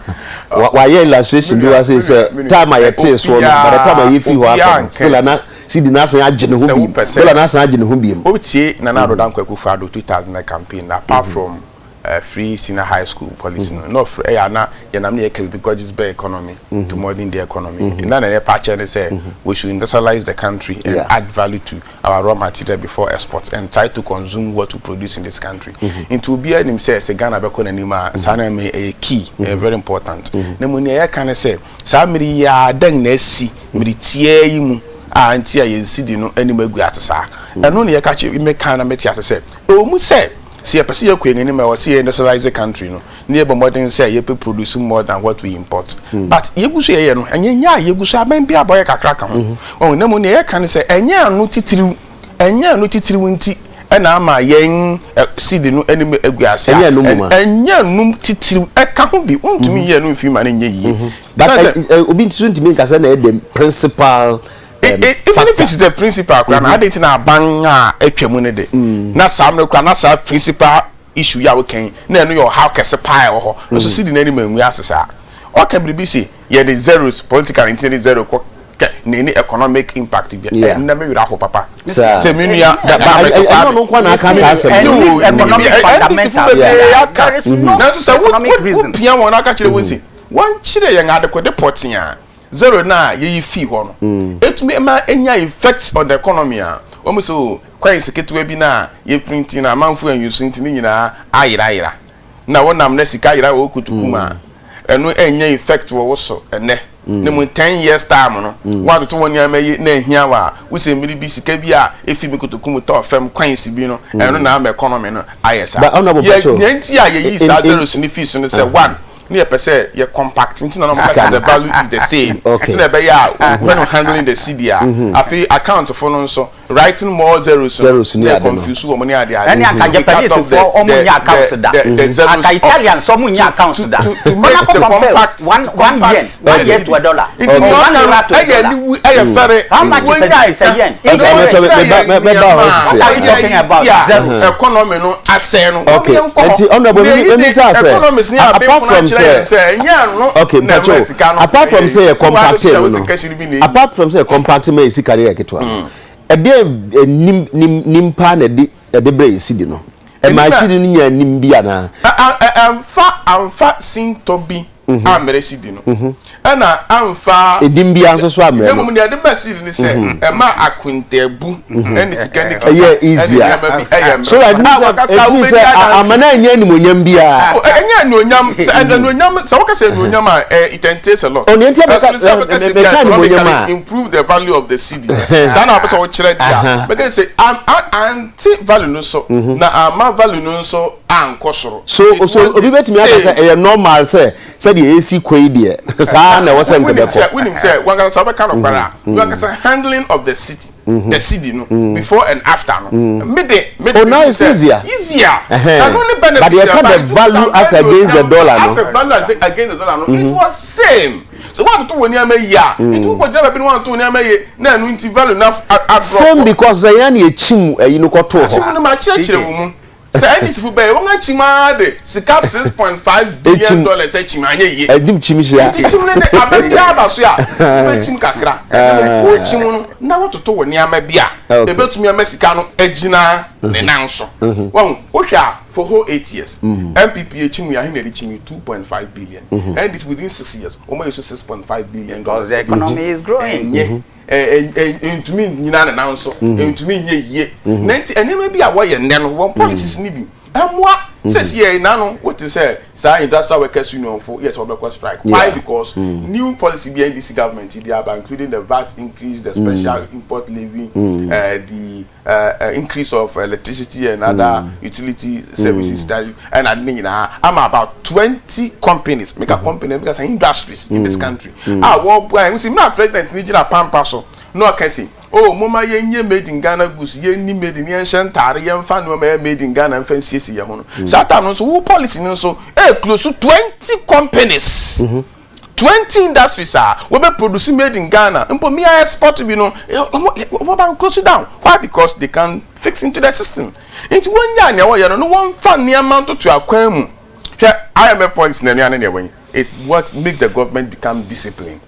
wayɛ illustration bi wa sɛ time a yɛtee soɔ no, by the time a yɛfiri hɔ akɔ no, still ana cedi no asan agye ne ho biem, dollar no asan agye ne ho biem. Wotie Nana Addo Dankwa Akufo-Addo 2000 campaign, apart from free senior high school policy no, na ɔfrɛ ɛyɛ ana yɛnam ne yɛka bibi Guggisberg economy to modern day economy, na na yɛpa akyɛ ne sɛ we should industrialize the country and add value to our raw material before export and try to consume what we produce in this country. Nti obiara nim sɛ Ghana bɛkɔ n'anim a, saa na ɛmɛ ɛyɛ key, ɛyɛ very important. Na mu nea yɛka ne sɛ saa mmiri yi a dɛn na asi mmiri tiaa yi mu a nti a yɛn cedi no anim agu ate saa, ɛno na yɛka kyerɛ meka na mete ase sɛ ɛwɔ mu sɛ yɛpɛ sɛ yɛkɔ yɛn anim a, ɛwɔ sɛ yɛ industrialize country no na yɛbɔ mmɔden sɛ yɛpɛ produce more than what we import, but yɛgu so yɛyɛ no, ɛnyɛ nya a yɛgu so abɛn bi abɔyɛ kakra ka ho ɔn. Na mu nea yɛka ne sɛ ɛnyɛ ano titiriw nti ɛna ama yɛn cedi no anim agu ase a. Ɛnyɛ ɛno mu a? Ɛnyɛ ɛnum titiriw, ɛka ho bi, wontumi yɛ ɛno mfiri ma no nyɛ yie. But Sɛ obi nso ntumi nka sɛ na ɛyɛ the principal even if factor. It's the principal koraa na adi ti na aban a atwa mu ne de na saa mmerɛ koraa na saa principal issue yi a wɔkɛn na ɛno yɛ ɔhaw kɛse paa ɛwɔ hɔ nso cedi n'anim angu ase saa. Ɔka biribi si yɛde zeros political nti yɛde zero kɔ kɛ na ɛni economic impact bi. Ɛnna mi werɛ aho papa Saa. Sɛ mi nua Ɛnyɛ ɔno nko na aka saa asɛm no. Ɛni economic fundamentals. Aka There is no nanso sɛ economic reason. wopia wɔn aka kyerɛ wɔn si wɔnkyerɛ yɛn adekode pɔtee a zero na yɛyi fii hɔ no etumi ma enya effect on the economy a, wɔn so coins ketewa bi na yɛ printing na amanfo anyusu nti ne nyinaa ayerayera na wɔnam na sika ayera wɔ kotoku mu a, ɛno ɛnya effect wɔ wo so ɛnɛ ne mu 10 years time no, wɔatoto wɔn nneɛma yi na ehia wɔ a wosɛ mmiri bi sika bi a efi mi kotoku mu tɔɔ fam coins bi no, ɛno na ama economy no ayɛ saa. But Honourable yɛ Pacho, nea nti a yɛyi saa zeros ne fees no sɛ one ne yɛpɛ sɛ yɛ compact nti na ɔmo ka the value is the same nti na ɛbɛyɛ a when you handling the cedi a, afei account fo no nso writing more zeros no Zeros ne na ade no. confuse wɔn ne ade ade. Ɛne anka Japanese foɔ ɔmo nya accounts da, anka Italians ɔmo nya accounts da. To make Ɔna the kɔ compare compact one yen, 1 yen to a dollar, nti or 1 euro to a ɛyɛ dollar. niwu ɛyɛ fɛrɛ. How much is a yen? Okay, mɛba hɔ sisi. What are you talking about? Zeros. Economy no asɛn no. Okay. Nti, Honourable, let me say sɛ, apart from sɛ- ɛnyɛ ano Okay, Mpacho, apart from sɛ yɛ compact no, apart from sɛ yɛ compact ma yɛ sika no yɛ ketewa no, ɛdeɛ nim nim nimpa na ɛde brɛ yɛ cedi no, ɛma Ɛnim a- cedi no nya nim bi anaa? Amfa sintɔ bi ammerɛ cedi no, ɛna amfa edim bi nso so ammerɛ na no. mmom nea ɛde ma cedi no sɛ ɛma akontabu ɛne sika ne kita Ɛyɛ easier. ɛne nneɛma bi ɛyɛ mmerɛ. So that A wakasa ɛdumi wobɛdi sɛ adanse. amana nyɛ animonyam biara. Oh, ɛnyɛ anuonyam sɛ anuonyam sɛ wɔka sɛ anuonyam a it entails a lot. Oh, nea nti a Ɛso sɛ wɔka sɛ mɛka bi a animuonyam economically a- it improve the value of the cedi, saa na wɔpɛ sɛ wɔkyerɛ di a, bɛka sɛ ante value no so na ama value no nso ankɔ soro. So It so was obi the bɛtumi aka same. sɛ ɛyɛ normal sɛ Sɛdeɛ ɛsi kɔ yi deɛ, saa na ɛwɔ sɛ nka bɛkɔ. Wonim sɛ wankasa sɛ wobɛka nokware a, wankasa handling of the city, the city no, before and after no, me de, me de, Oh, now it's easier. Easier. Ɛno ne benefit. But yɛka the value as against the dollar no. As a value as against the dollar no, it was same. So woantoto wɔ nneɛma yie a, nti wokɔgyina baabi na woantoto wo nneɛma yie na ɛno nti value no adrop. Same because sɛ yɛn na yɛkyim ayi no kɔtoo hɔ. Akyim no makyerɛkyerɛ wo mu. Sɛ NDC fo bɛyɛ wɔn akyim ara de sika $6.5 billion akyim anyɛ yie. Ɛdim kyim hyia. Nti kyim no de abɛ biara ba so a wobɛkyim kakra. Wokyim no na wototo wo nneɛma bi a ɛbɛtumi ama sika no agyina ne nan so. Wahu, wohwɛ a for whole 8 years NPP akyim yɛ ahe na ɛde kyim yi? 2.5 billion. NDC within 6 years wɔn ayɛ so $6.5 billion. Because the economy is growing. Ɛnyɛ ntumi nyina ne nan so, ntumi nyɛ yie. Na nti nneɛma bi a wɔyɛ nnɛ no, wɔn policies ni bi ɛmoa sɛsi yɛ nano wote sɛ saa Industrial Workers Union fo yɛ sɛ wɔbɛkɔ strike. Why? Because new policy bi NDC government di aba, including the VAT increase, the special import levy, the increase of electricity and other utility services tariff, ɛna ade ne nyinaa ama about 20 companies, make a company, make a industries in this country a wɔboa yɛn si mmerɛ president ni gyina pampa so na ɔka si, oh, moma yɛnyɛ made in Ghana goods, yɛnni made in, yɛnhyɛ ntaare, yɛmfa nneɛma yɛ made in Ghana mfa nsiesie yɛn ho no. Saa time no nso wo policy no nso ɛyɛ close to 20 companies, 20 industries a wɔbɛ produce made in Ghana mpo mi a export bi no, wɔn ba close it down. Why? Because they can fix into the system. Nti wɔn nya nea wɔyɛ no no, wɔn fa nneɛma ntoto akwan mu. Hwɛ, IMF policy na nea ne nea wɔn it what make the government become disciplined.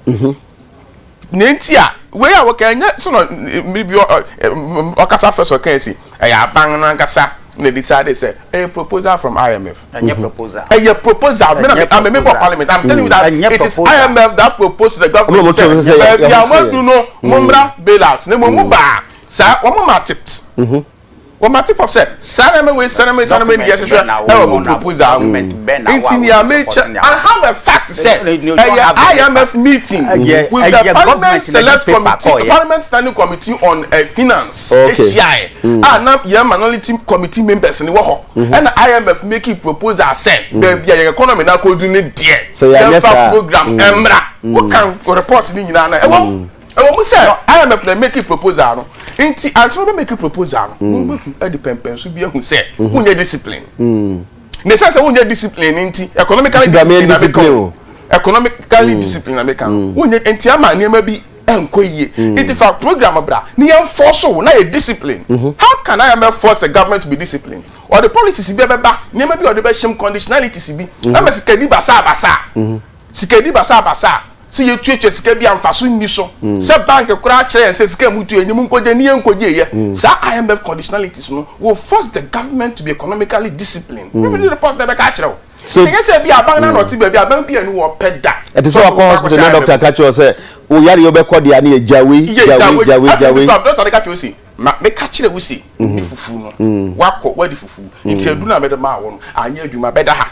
Ne nti a wei a wɔka ɛnyɛ sɔnɔ mmiri bi ɔkasa fɛ so ɔka esi ɛyɛ aban no ankasa na decide sɛ ɛyɛ proposal from IMF. Ɛnyɛ proposal. Ɛyɛ proposal. Mi na I'm a member of parliament, I'm telling you that it is IMF that proposed to the government sɛ baabi a wɔn du no, mo mmra bailout na mo mu baa saa wɔn ma tips, wɔn ma tip up sɛ saa na mɛ wei, saa na mɛ, saa na mɛ ni yɛ hwehwɛ ɛwɔ mo proposal mu. Nti ni a mɛ kyɛ, I have a fact sɛ ɛyɛ IMF meeting with the Parliament Select Committee, Parliament Standing Committee on Finance ehyia yɛ a na yɛn minority committee members ni wɔ hɔ, ɛna IMF making proposal sɛ baabi a yɛn economy na akɔdu ne deɛ, yɛn program ɛmra. Wokan report ni nyinaa na ɛwɔ mu sɛ IMF na make proposal no. Nti ansa bɛ make proposal no, mo bɛ hu ɛde pɛmpɛnso bi ehu sɛ wonyɛ discipline na esan sɛ wonyɛ discipline nti economically discipline na bɛ kɔ economically discipline na bɛ ka no wonyɛ, nti ama nneɛma bi ɛnkɔ yie. Nti fa program bra ni yɛn force wo na yɛ discipline. How can IMF force a government to be disciplined? Or the policies bi ɛbɛba, nneɛma bi a ɔde bɛhyɛm, conditionalities bi ɛmɛ sika di basa basa, sika di basa basa sɛ yɛtuatua sika bi a mfaso nni so, sɛ bank koraa kyerɛ yɛn sɛ sika mu tu enyim nkogye ne yɛn nkogye yɛ. Saa IMF conditionalities no will force the government to be economically disciplined. Mm. Read report na bɛka kyerɛ wo. So ɛnyɛ sɛ bi aban na ɔte baabi aban bi ɛnu wɔ pɛ da. Ɛte sɛ wakɔ hospital na doctor ka kyerɛ sɛ o yare yɛ wobɛkɔ deɛ ne yɛ gyawe gyawe gyawe gyawe. Doctor ne ka kyerɛ wo si ma meka kyerɛ wo si ne fufu no wakɔ wadi fufu nti adu na mɛde maa wɔ no anyɛ adwuma bɛda ha.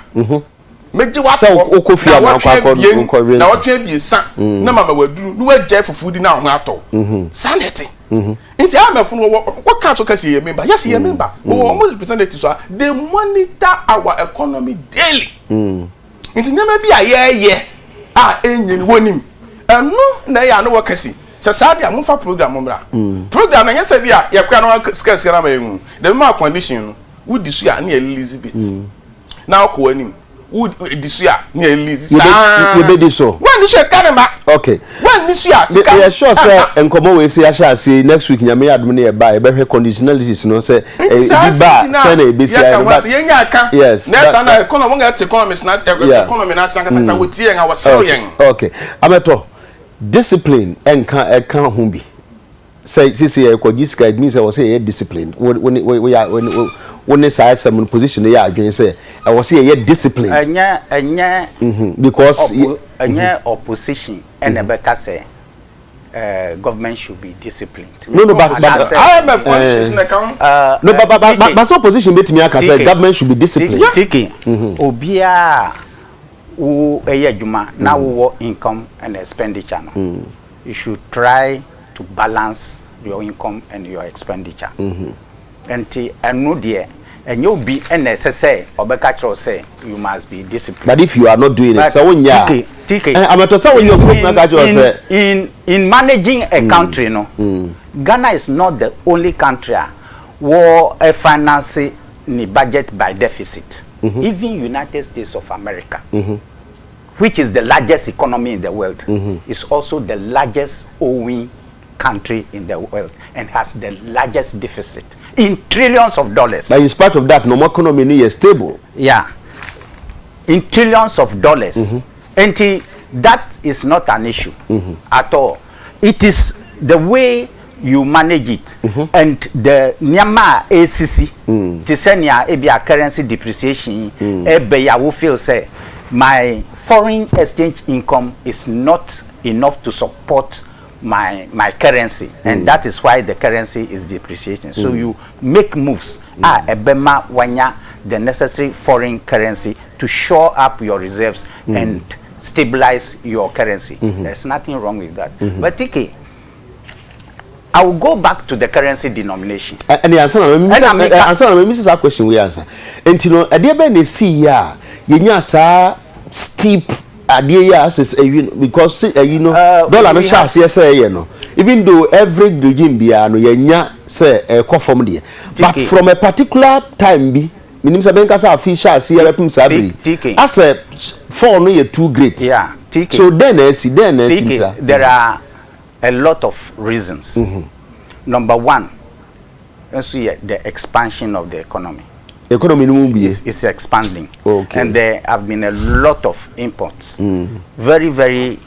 Megye wakɔ wokɔ fie ama akɔ akɔ nkɔ na wɔtwe 3 na mama waduru na wagyae fufu di na ho atɔ. Saa na ɛte. Nti IMF no wɔ wɔka so kasi yɛ member, yes, yɛ member, wɔwɔ wɔn representatives a they monitor our economy daily. Nti nneɛma bi a yɛɛyɛ a ɛnyɛ ni wɔnim ɛno na ɛyɛ ano wɔ kasi sɛ saa de a momfa program mmra. Program na nyɛ sɛ bi a yɛkora na sika sika na ma yɛn hu dɛm ma condition no wodi so a ne yɛ release bit na ɔkɔ anim, wodi so a ne yɛ release saa. Yɛbɛdi so. Wɔn ni so sika ne ma. Wɔn ni so a sika. Yɛ sure sɛ nkɔmɔ wei se ahyɛ aseɛ next week, Nyame adum ne yɛ ba, yɛbɛhwɛ conditionalities no sɛ ebi ba sɛ na ebesi ayɛ no, but yɛn nyɛ aka. Na ɛsa na economy wɔn yɛ te economist na economy na asan kasa wɔtie yɛn a wɔserew yɛn. Okay, Ametɔ, discipline ɛnka ɛka ho bi sɛ sisi yɛ kɔ gye sika, it means sɛ wɔsɛ yɛyɛ discipline. Wo wo ne wo yɛ wo ne saa asɛm no position no yɛ adwene sɛ ɛwɔ sɛ yɛyɛ discipline? Ɛnyɛ Because ɛnyɛ opposition ɛna ɛbɛka sɛ government should be disciplined. No, but IMF conditions na ka ho. No, but so opposition betumi aka sɛ government should be disciplined. Tiki obiara wo ɛyɛ adwuma na wowɔ income and expenditure no, you should try to balance your income and your expenditure. Nti ɛno deɛ Ɛnyɛ obi na ɛsɛ sɛ ɔbɛka kyerɛ wo sɛ you must be disciplined. But if you are not doing it, sɛ wonyɛ a, TK, TK, eh, amatɔ sɛ wonyɛ obi bɛtumi aka kyerɛ wo sɛ. In, in managing a country no, Ghana is not the only country a wɔ finance ne budget by deficit. Even United States of America, which is the largest economy in the world, is also the largest owing country in the world and has the largest deficit in trillions of dollars. But in spite of that, no more economy no yɛ stable. Yeah, in trillions of dollars. Nti that is not an issue at all. It is the way you manage it and the nneɛma a esisi te sɛ nea ebi a currency depreciation yi ɛbɛ yi a wo feel sɛ my foreign exchange income is not enough to support my currency and that is why the currency is depreciating. So you make moves a ɛbɛma wanya the necessary foreign currency to shore up your reserves and stabilize your currency. There's nothing wrong with that. But TK, I will go back to the currency denomination. Ɛne ansa na Ɛna meka- ansa na mɛmisa saa question wei ansa. Nti no, ɛdeɛ bɛn na esi yi a yɛnya saa steep adeɛ yi a asɛ ɛyi no, because ɛyi no dollar no we hyɛ aseɛ sɛ ɛyɛ no, even though every regime biara no yɛnya sɛ ɛkɔ fam deɛ, but TK. from a particular time bi, menim sɛ bɛnka sɛ afi hyɛ aseɛ bɛpem saa bere TK. asɛ fall no yɛ too great. Yeah, TK. So then na esi, then na esi TK, nta? there are a lot of reasons. Number one, nso yɛ the expansion of the economy. Economy no mu bie. It's expanding. And there have been a lot of imports. Very, very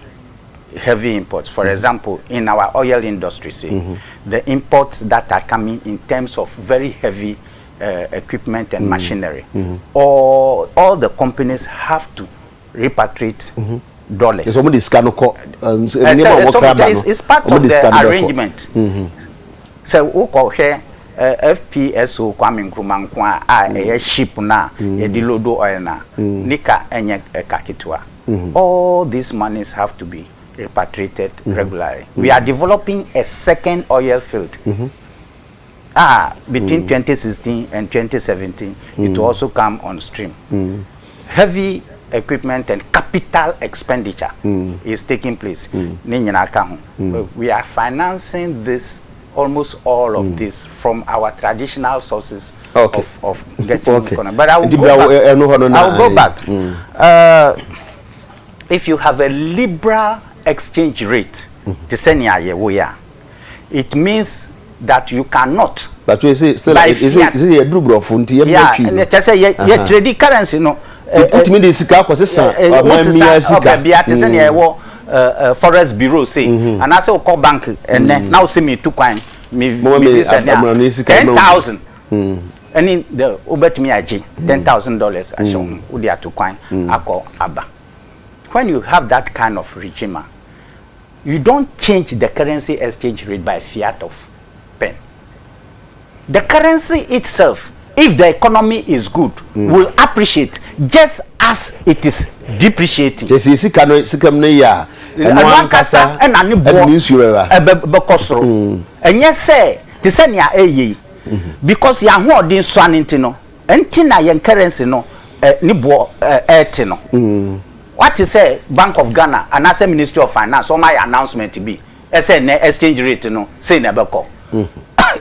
heavy imports. For example, in our oil industry, say, the imports that are coming in terms of very heavy equipment and machinery, all the companies have to repatriate dollars. Sɛ ɔmo de sika no kɔ nneɛma a ɔmo kra ba no, It's part ɔmo of de the sika no bɛkɔ. arrangement. Sɛ wokɔhwɛ FPSO Kwame Nkrumah nko a ɛyɛ ship na yɛde load oil na nika ɛnyɛ ɛka ketewa. All these monies have to be repatriated regularly. We are developing a second oil field. Between 2016 and 2017, it will also come on stream. Heavy equipment and capital expenditure is taking place. Ne nyinaa ka ho. We are financing this, almost all of this from our traditional sources of getting economy. But I will Nti go bra back. ɛno hɔ no na I will go ayi. back. If you have a liberal exchange rate, te sɛ nea yɛwɔ yi a, it means that you cannot But you say still by is it fiat. is it yɛ duru borɔfo nti yɛ Yeah, mmerɛ twi no. ɛnɛ kyerɛ sɛ yɛ trade currency no. Wotumi de sika akɔ sesa ɔman wosesa mmea sika. Ɔbaabi te sɛ nea ɛwɔ forex bureau sei anaasɛ wokɔ bank ɛnɛ na wosɛ metu kwan me Moma me me bisa nea amano sika 10,000 ɛne the wobɛtumi agye $10,000 ahyɛ wo ho wode ato kwan akɔ aba. When you have that kind of regime a, you don't change the currency exchange rate by fiat of pen. The currency itself, if the economy is good, will appreciate just as it is depreciating. Kyerɛ sɛ sika no, sika mu no yɛ a, ɛno ankasa ɛna ne boɔ ɛde ne nsuo bɛba. Ɛbɛ bɛkɔ soro. Ɛnyɛ sɛ te sɛ nea ɛyɛ yi, because yɛn ahoɔden sua ne nti no nti na yɛn currency no ne boɔ ɛɛte no. Wate sɛ Bank of Ghana anaasɛ Ministry of Finance wɔn ayɛ announcement bi ɛsɛ ne exchange rate no sei na ɛbɛkɔ?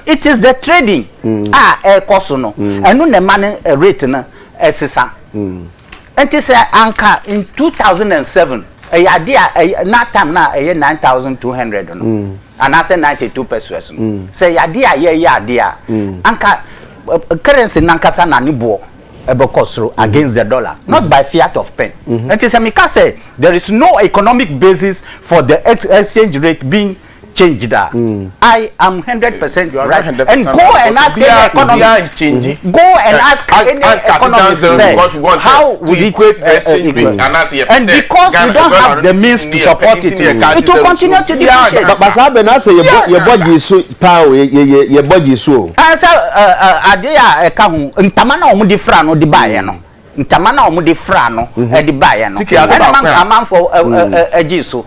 It is the trading a ɛrekɔ so no, ɛno na ɛma ne rate no ɛsesa. Nti sɛ anka in 2007 ɛyɛ ade a ɛyɛ na time na ɛyɛ 9,200 no anaasɛ 92 pesewas no, sɛ ɛyɛ ade a yɛyɛ ade a anka currency nankasa na ne boɔ ɛbɛkɔ soro against the dollar, not by fiat of pen. Nti sɛ mika sɛ there is no economic basis for the exchange rate being changed ah, I am 100% You are right. not 100% And go right, and ask because any we are economist. changing. Go and ask any economist Because say we want how to would it equate the exchange rate equate? and that's here And because we don't have the means to support it, it will continue to depreciate. Ba saa bɛ na sɛ yɛbɔ gye so paa o, yɛbɔ gye so o. Sɛ adeɛ a ɛka ho, ntama na wɔn de fra no de baeɛ no, ntama na wɔn de fra no ɛde baeɛ no, Tiki ade ɛna baako a- amanfo ɛgye so.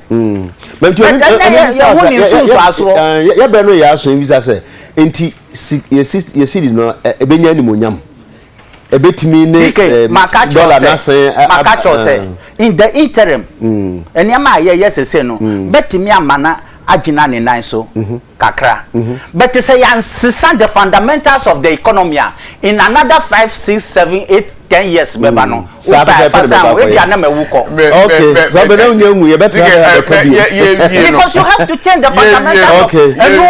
But But ɛnɛ yɛho ne nsunsuasoɔ. Yɛbɛ no yɛ aso ebisa sɛ nti si yɛsi yɛsi di no ɛbɛnya animonyam. Ɛbɛtumi ne TK, maka kyerɛ wo dollar no sɛ, asan maka kyerɛ wo sɛ, in the interim, nneɛma a yɛyɛ sese no, bɛtumi ama no agyina ne nan so kakra. But sɛ yɛansesa the fundamentals of the economy a, in another 5, 6, 7, 8, 10 years bɛba no, Saa wopɛ a pɛpɛɛpɛ fa na san bɛba ho, ebia akɔyɛ. na mawu kɔ. Okay, saa bɛ na wonya nwu, yɛbɛtena ha yɛabɛka bio. Because you have to change the fundamentals of ɛno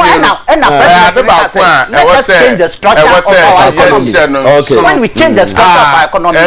ɛna president ade no ka baako sɛ a let ɛwɔ us sɛ change the structure ɛwɔ of sɛ our economy. yɛhyɛ no Okay. When we change the structure of our economy,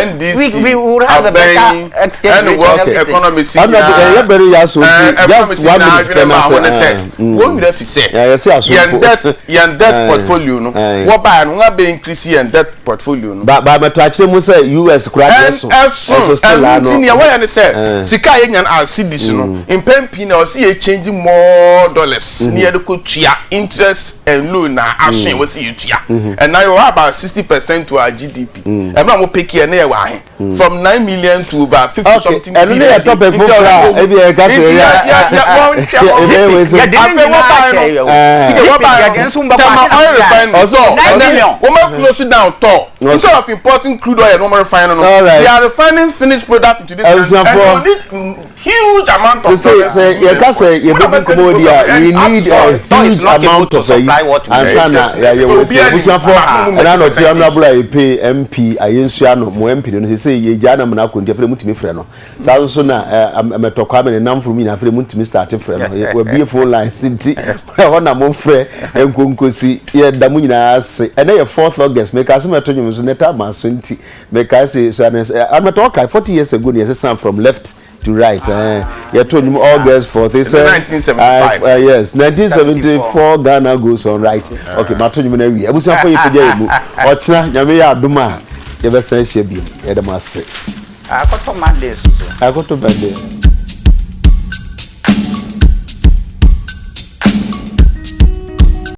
we will have a better exchange ɛne rate and world everything. economy Honorable, nyinaa yɛ bɛrɛ yɛ aso nti, just one minute pɛ na sɛ sɛ, wɔn werɛ fi sɛ Yeah, yɛsi aso yɛn mpo. debt, yɛn debt portfolio no, wɔbaa no, wɔn abɛ increase yɛn debt portfolio no. Ba mɛtɔ akyerɛ mu sɛ US kura deɛ so. Ɛso still ɛno ano. nti nea wɔyɛ ne sɛ sika a yɛnya no a cedis no, mpɛn pii na ɔsi yɛ change more dollars ne yɛde kɔ tua interest and loan na aso yɛn wɔsi yɛ tua. Ɛna yɛ wɔ about 60% to our GDP. Ɛmɛ a mo pick yɛ ne yɛ wɔ ahe from 9 million to over 50 something. Ɛno ne yɛ topic foforɔ a ebi yɛ ka sɛ yɛ yɛ yɛ wɔn hwɛ wɔn Ebe wei sɛ- Yɛde ne afei wɔn nyinaa baa kyɛ no yɛ o. tike wɔn baa Yɛde no nso mbɛkɔ Tema ase na oil bia. refinery Ɔsɔ- 9 million. Wɔn bɛ close down TOR instead of importing crude oil and wɔn refine no, they are refining finished product into this country and Abusuafoɔ. you need huge amount of Sɛ sɛ yɛka sɛ yɛbɛdi nkɔmmɔ di a, we need a huge amount of ayi ansa na yɛayɛ wɔ sɛ. Abusuafoɔ, ɛna na ɔte Honorable Ayipe MP Ayensua no mo MP no sɛ yɛgyaa na mena akɔnti afei mutumi frɛ no. Saa nso na Mɛtɔ Kwame ne namforo mu nyinaa, afei mutumi start frɛ no. Wabie phone lines nti ɛhɔ na momfrɛ nkonkosi. Yɛda mo nyinaa ase. Ɛnɛ yɛ 4th August. Meka sɛ mɛto nwom so ne ta ma so nti meka sɛ so amɛtɔ ɔkae 40 years ago ne yɛsesa from left to right. Yɛto nnwom August 4th. They said, 1975. Yes, 1974. Ghana goes on, right? Okay, mato nnwom no awie. Abusuafo, yɛ pagya yɛ mu. Ɔkyena Nyame yɛ adom a, yɛbɛsan ahyia bio. Yɛda mo ase. Akɔtɔ Monday so. Akɔtɔ Monday.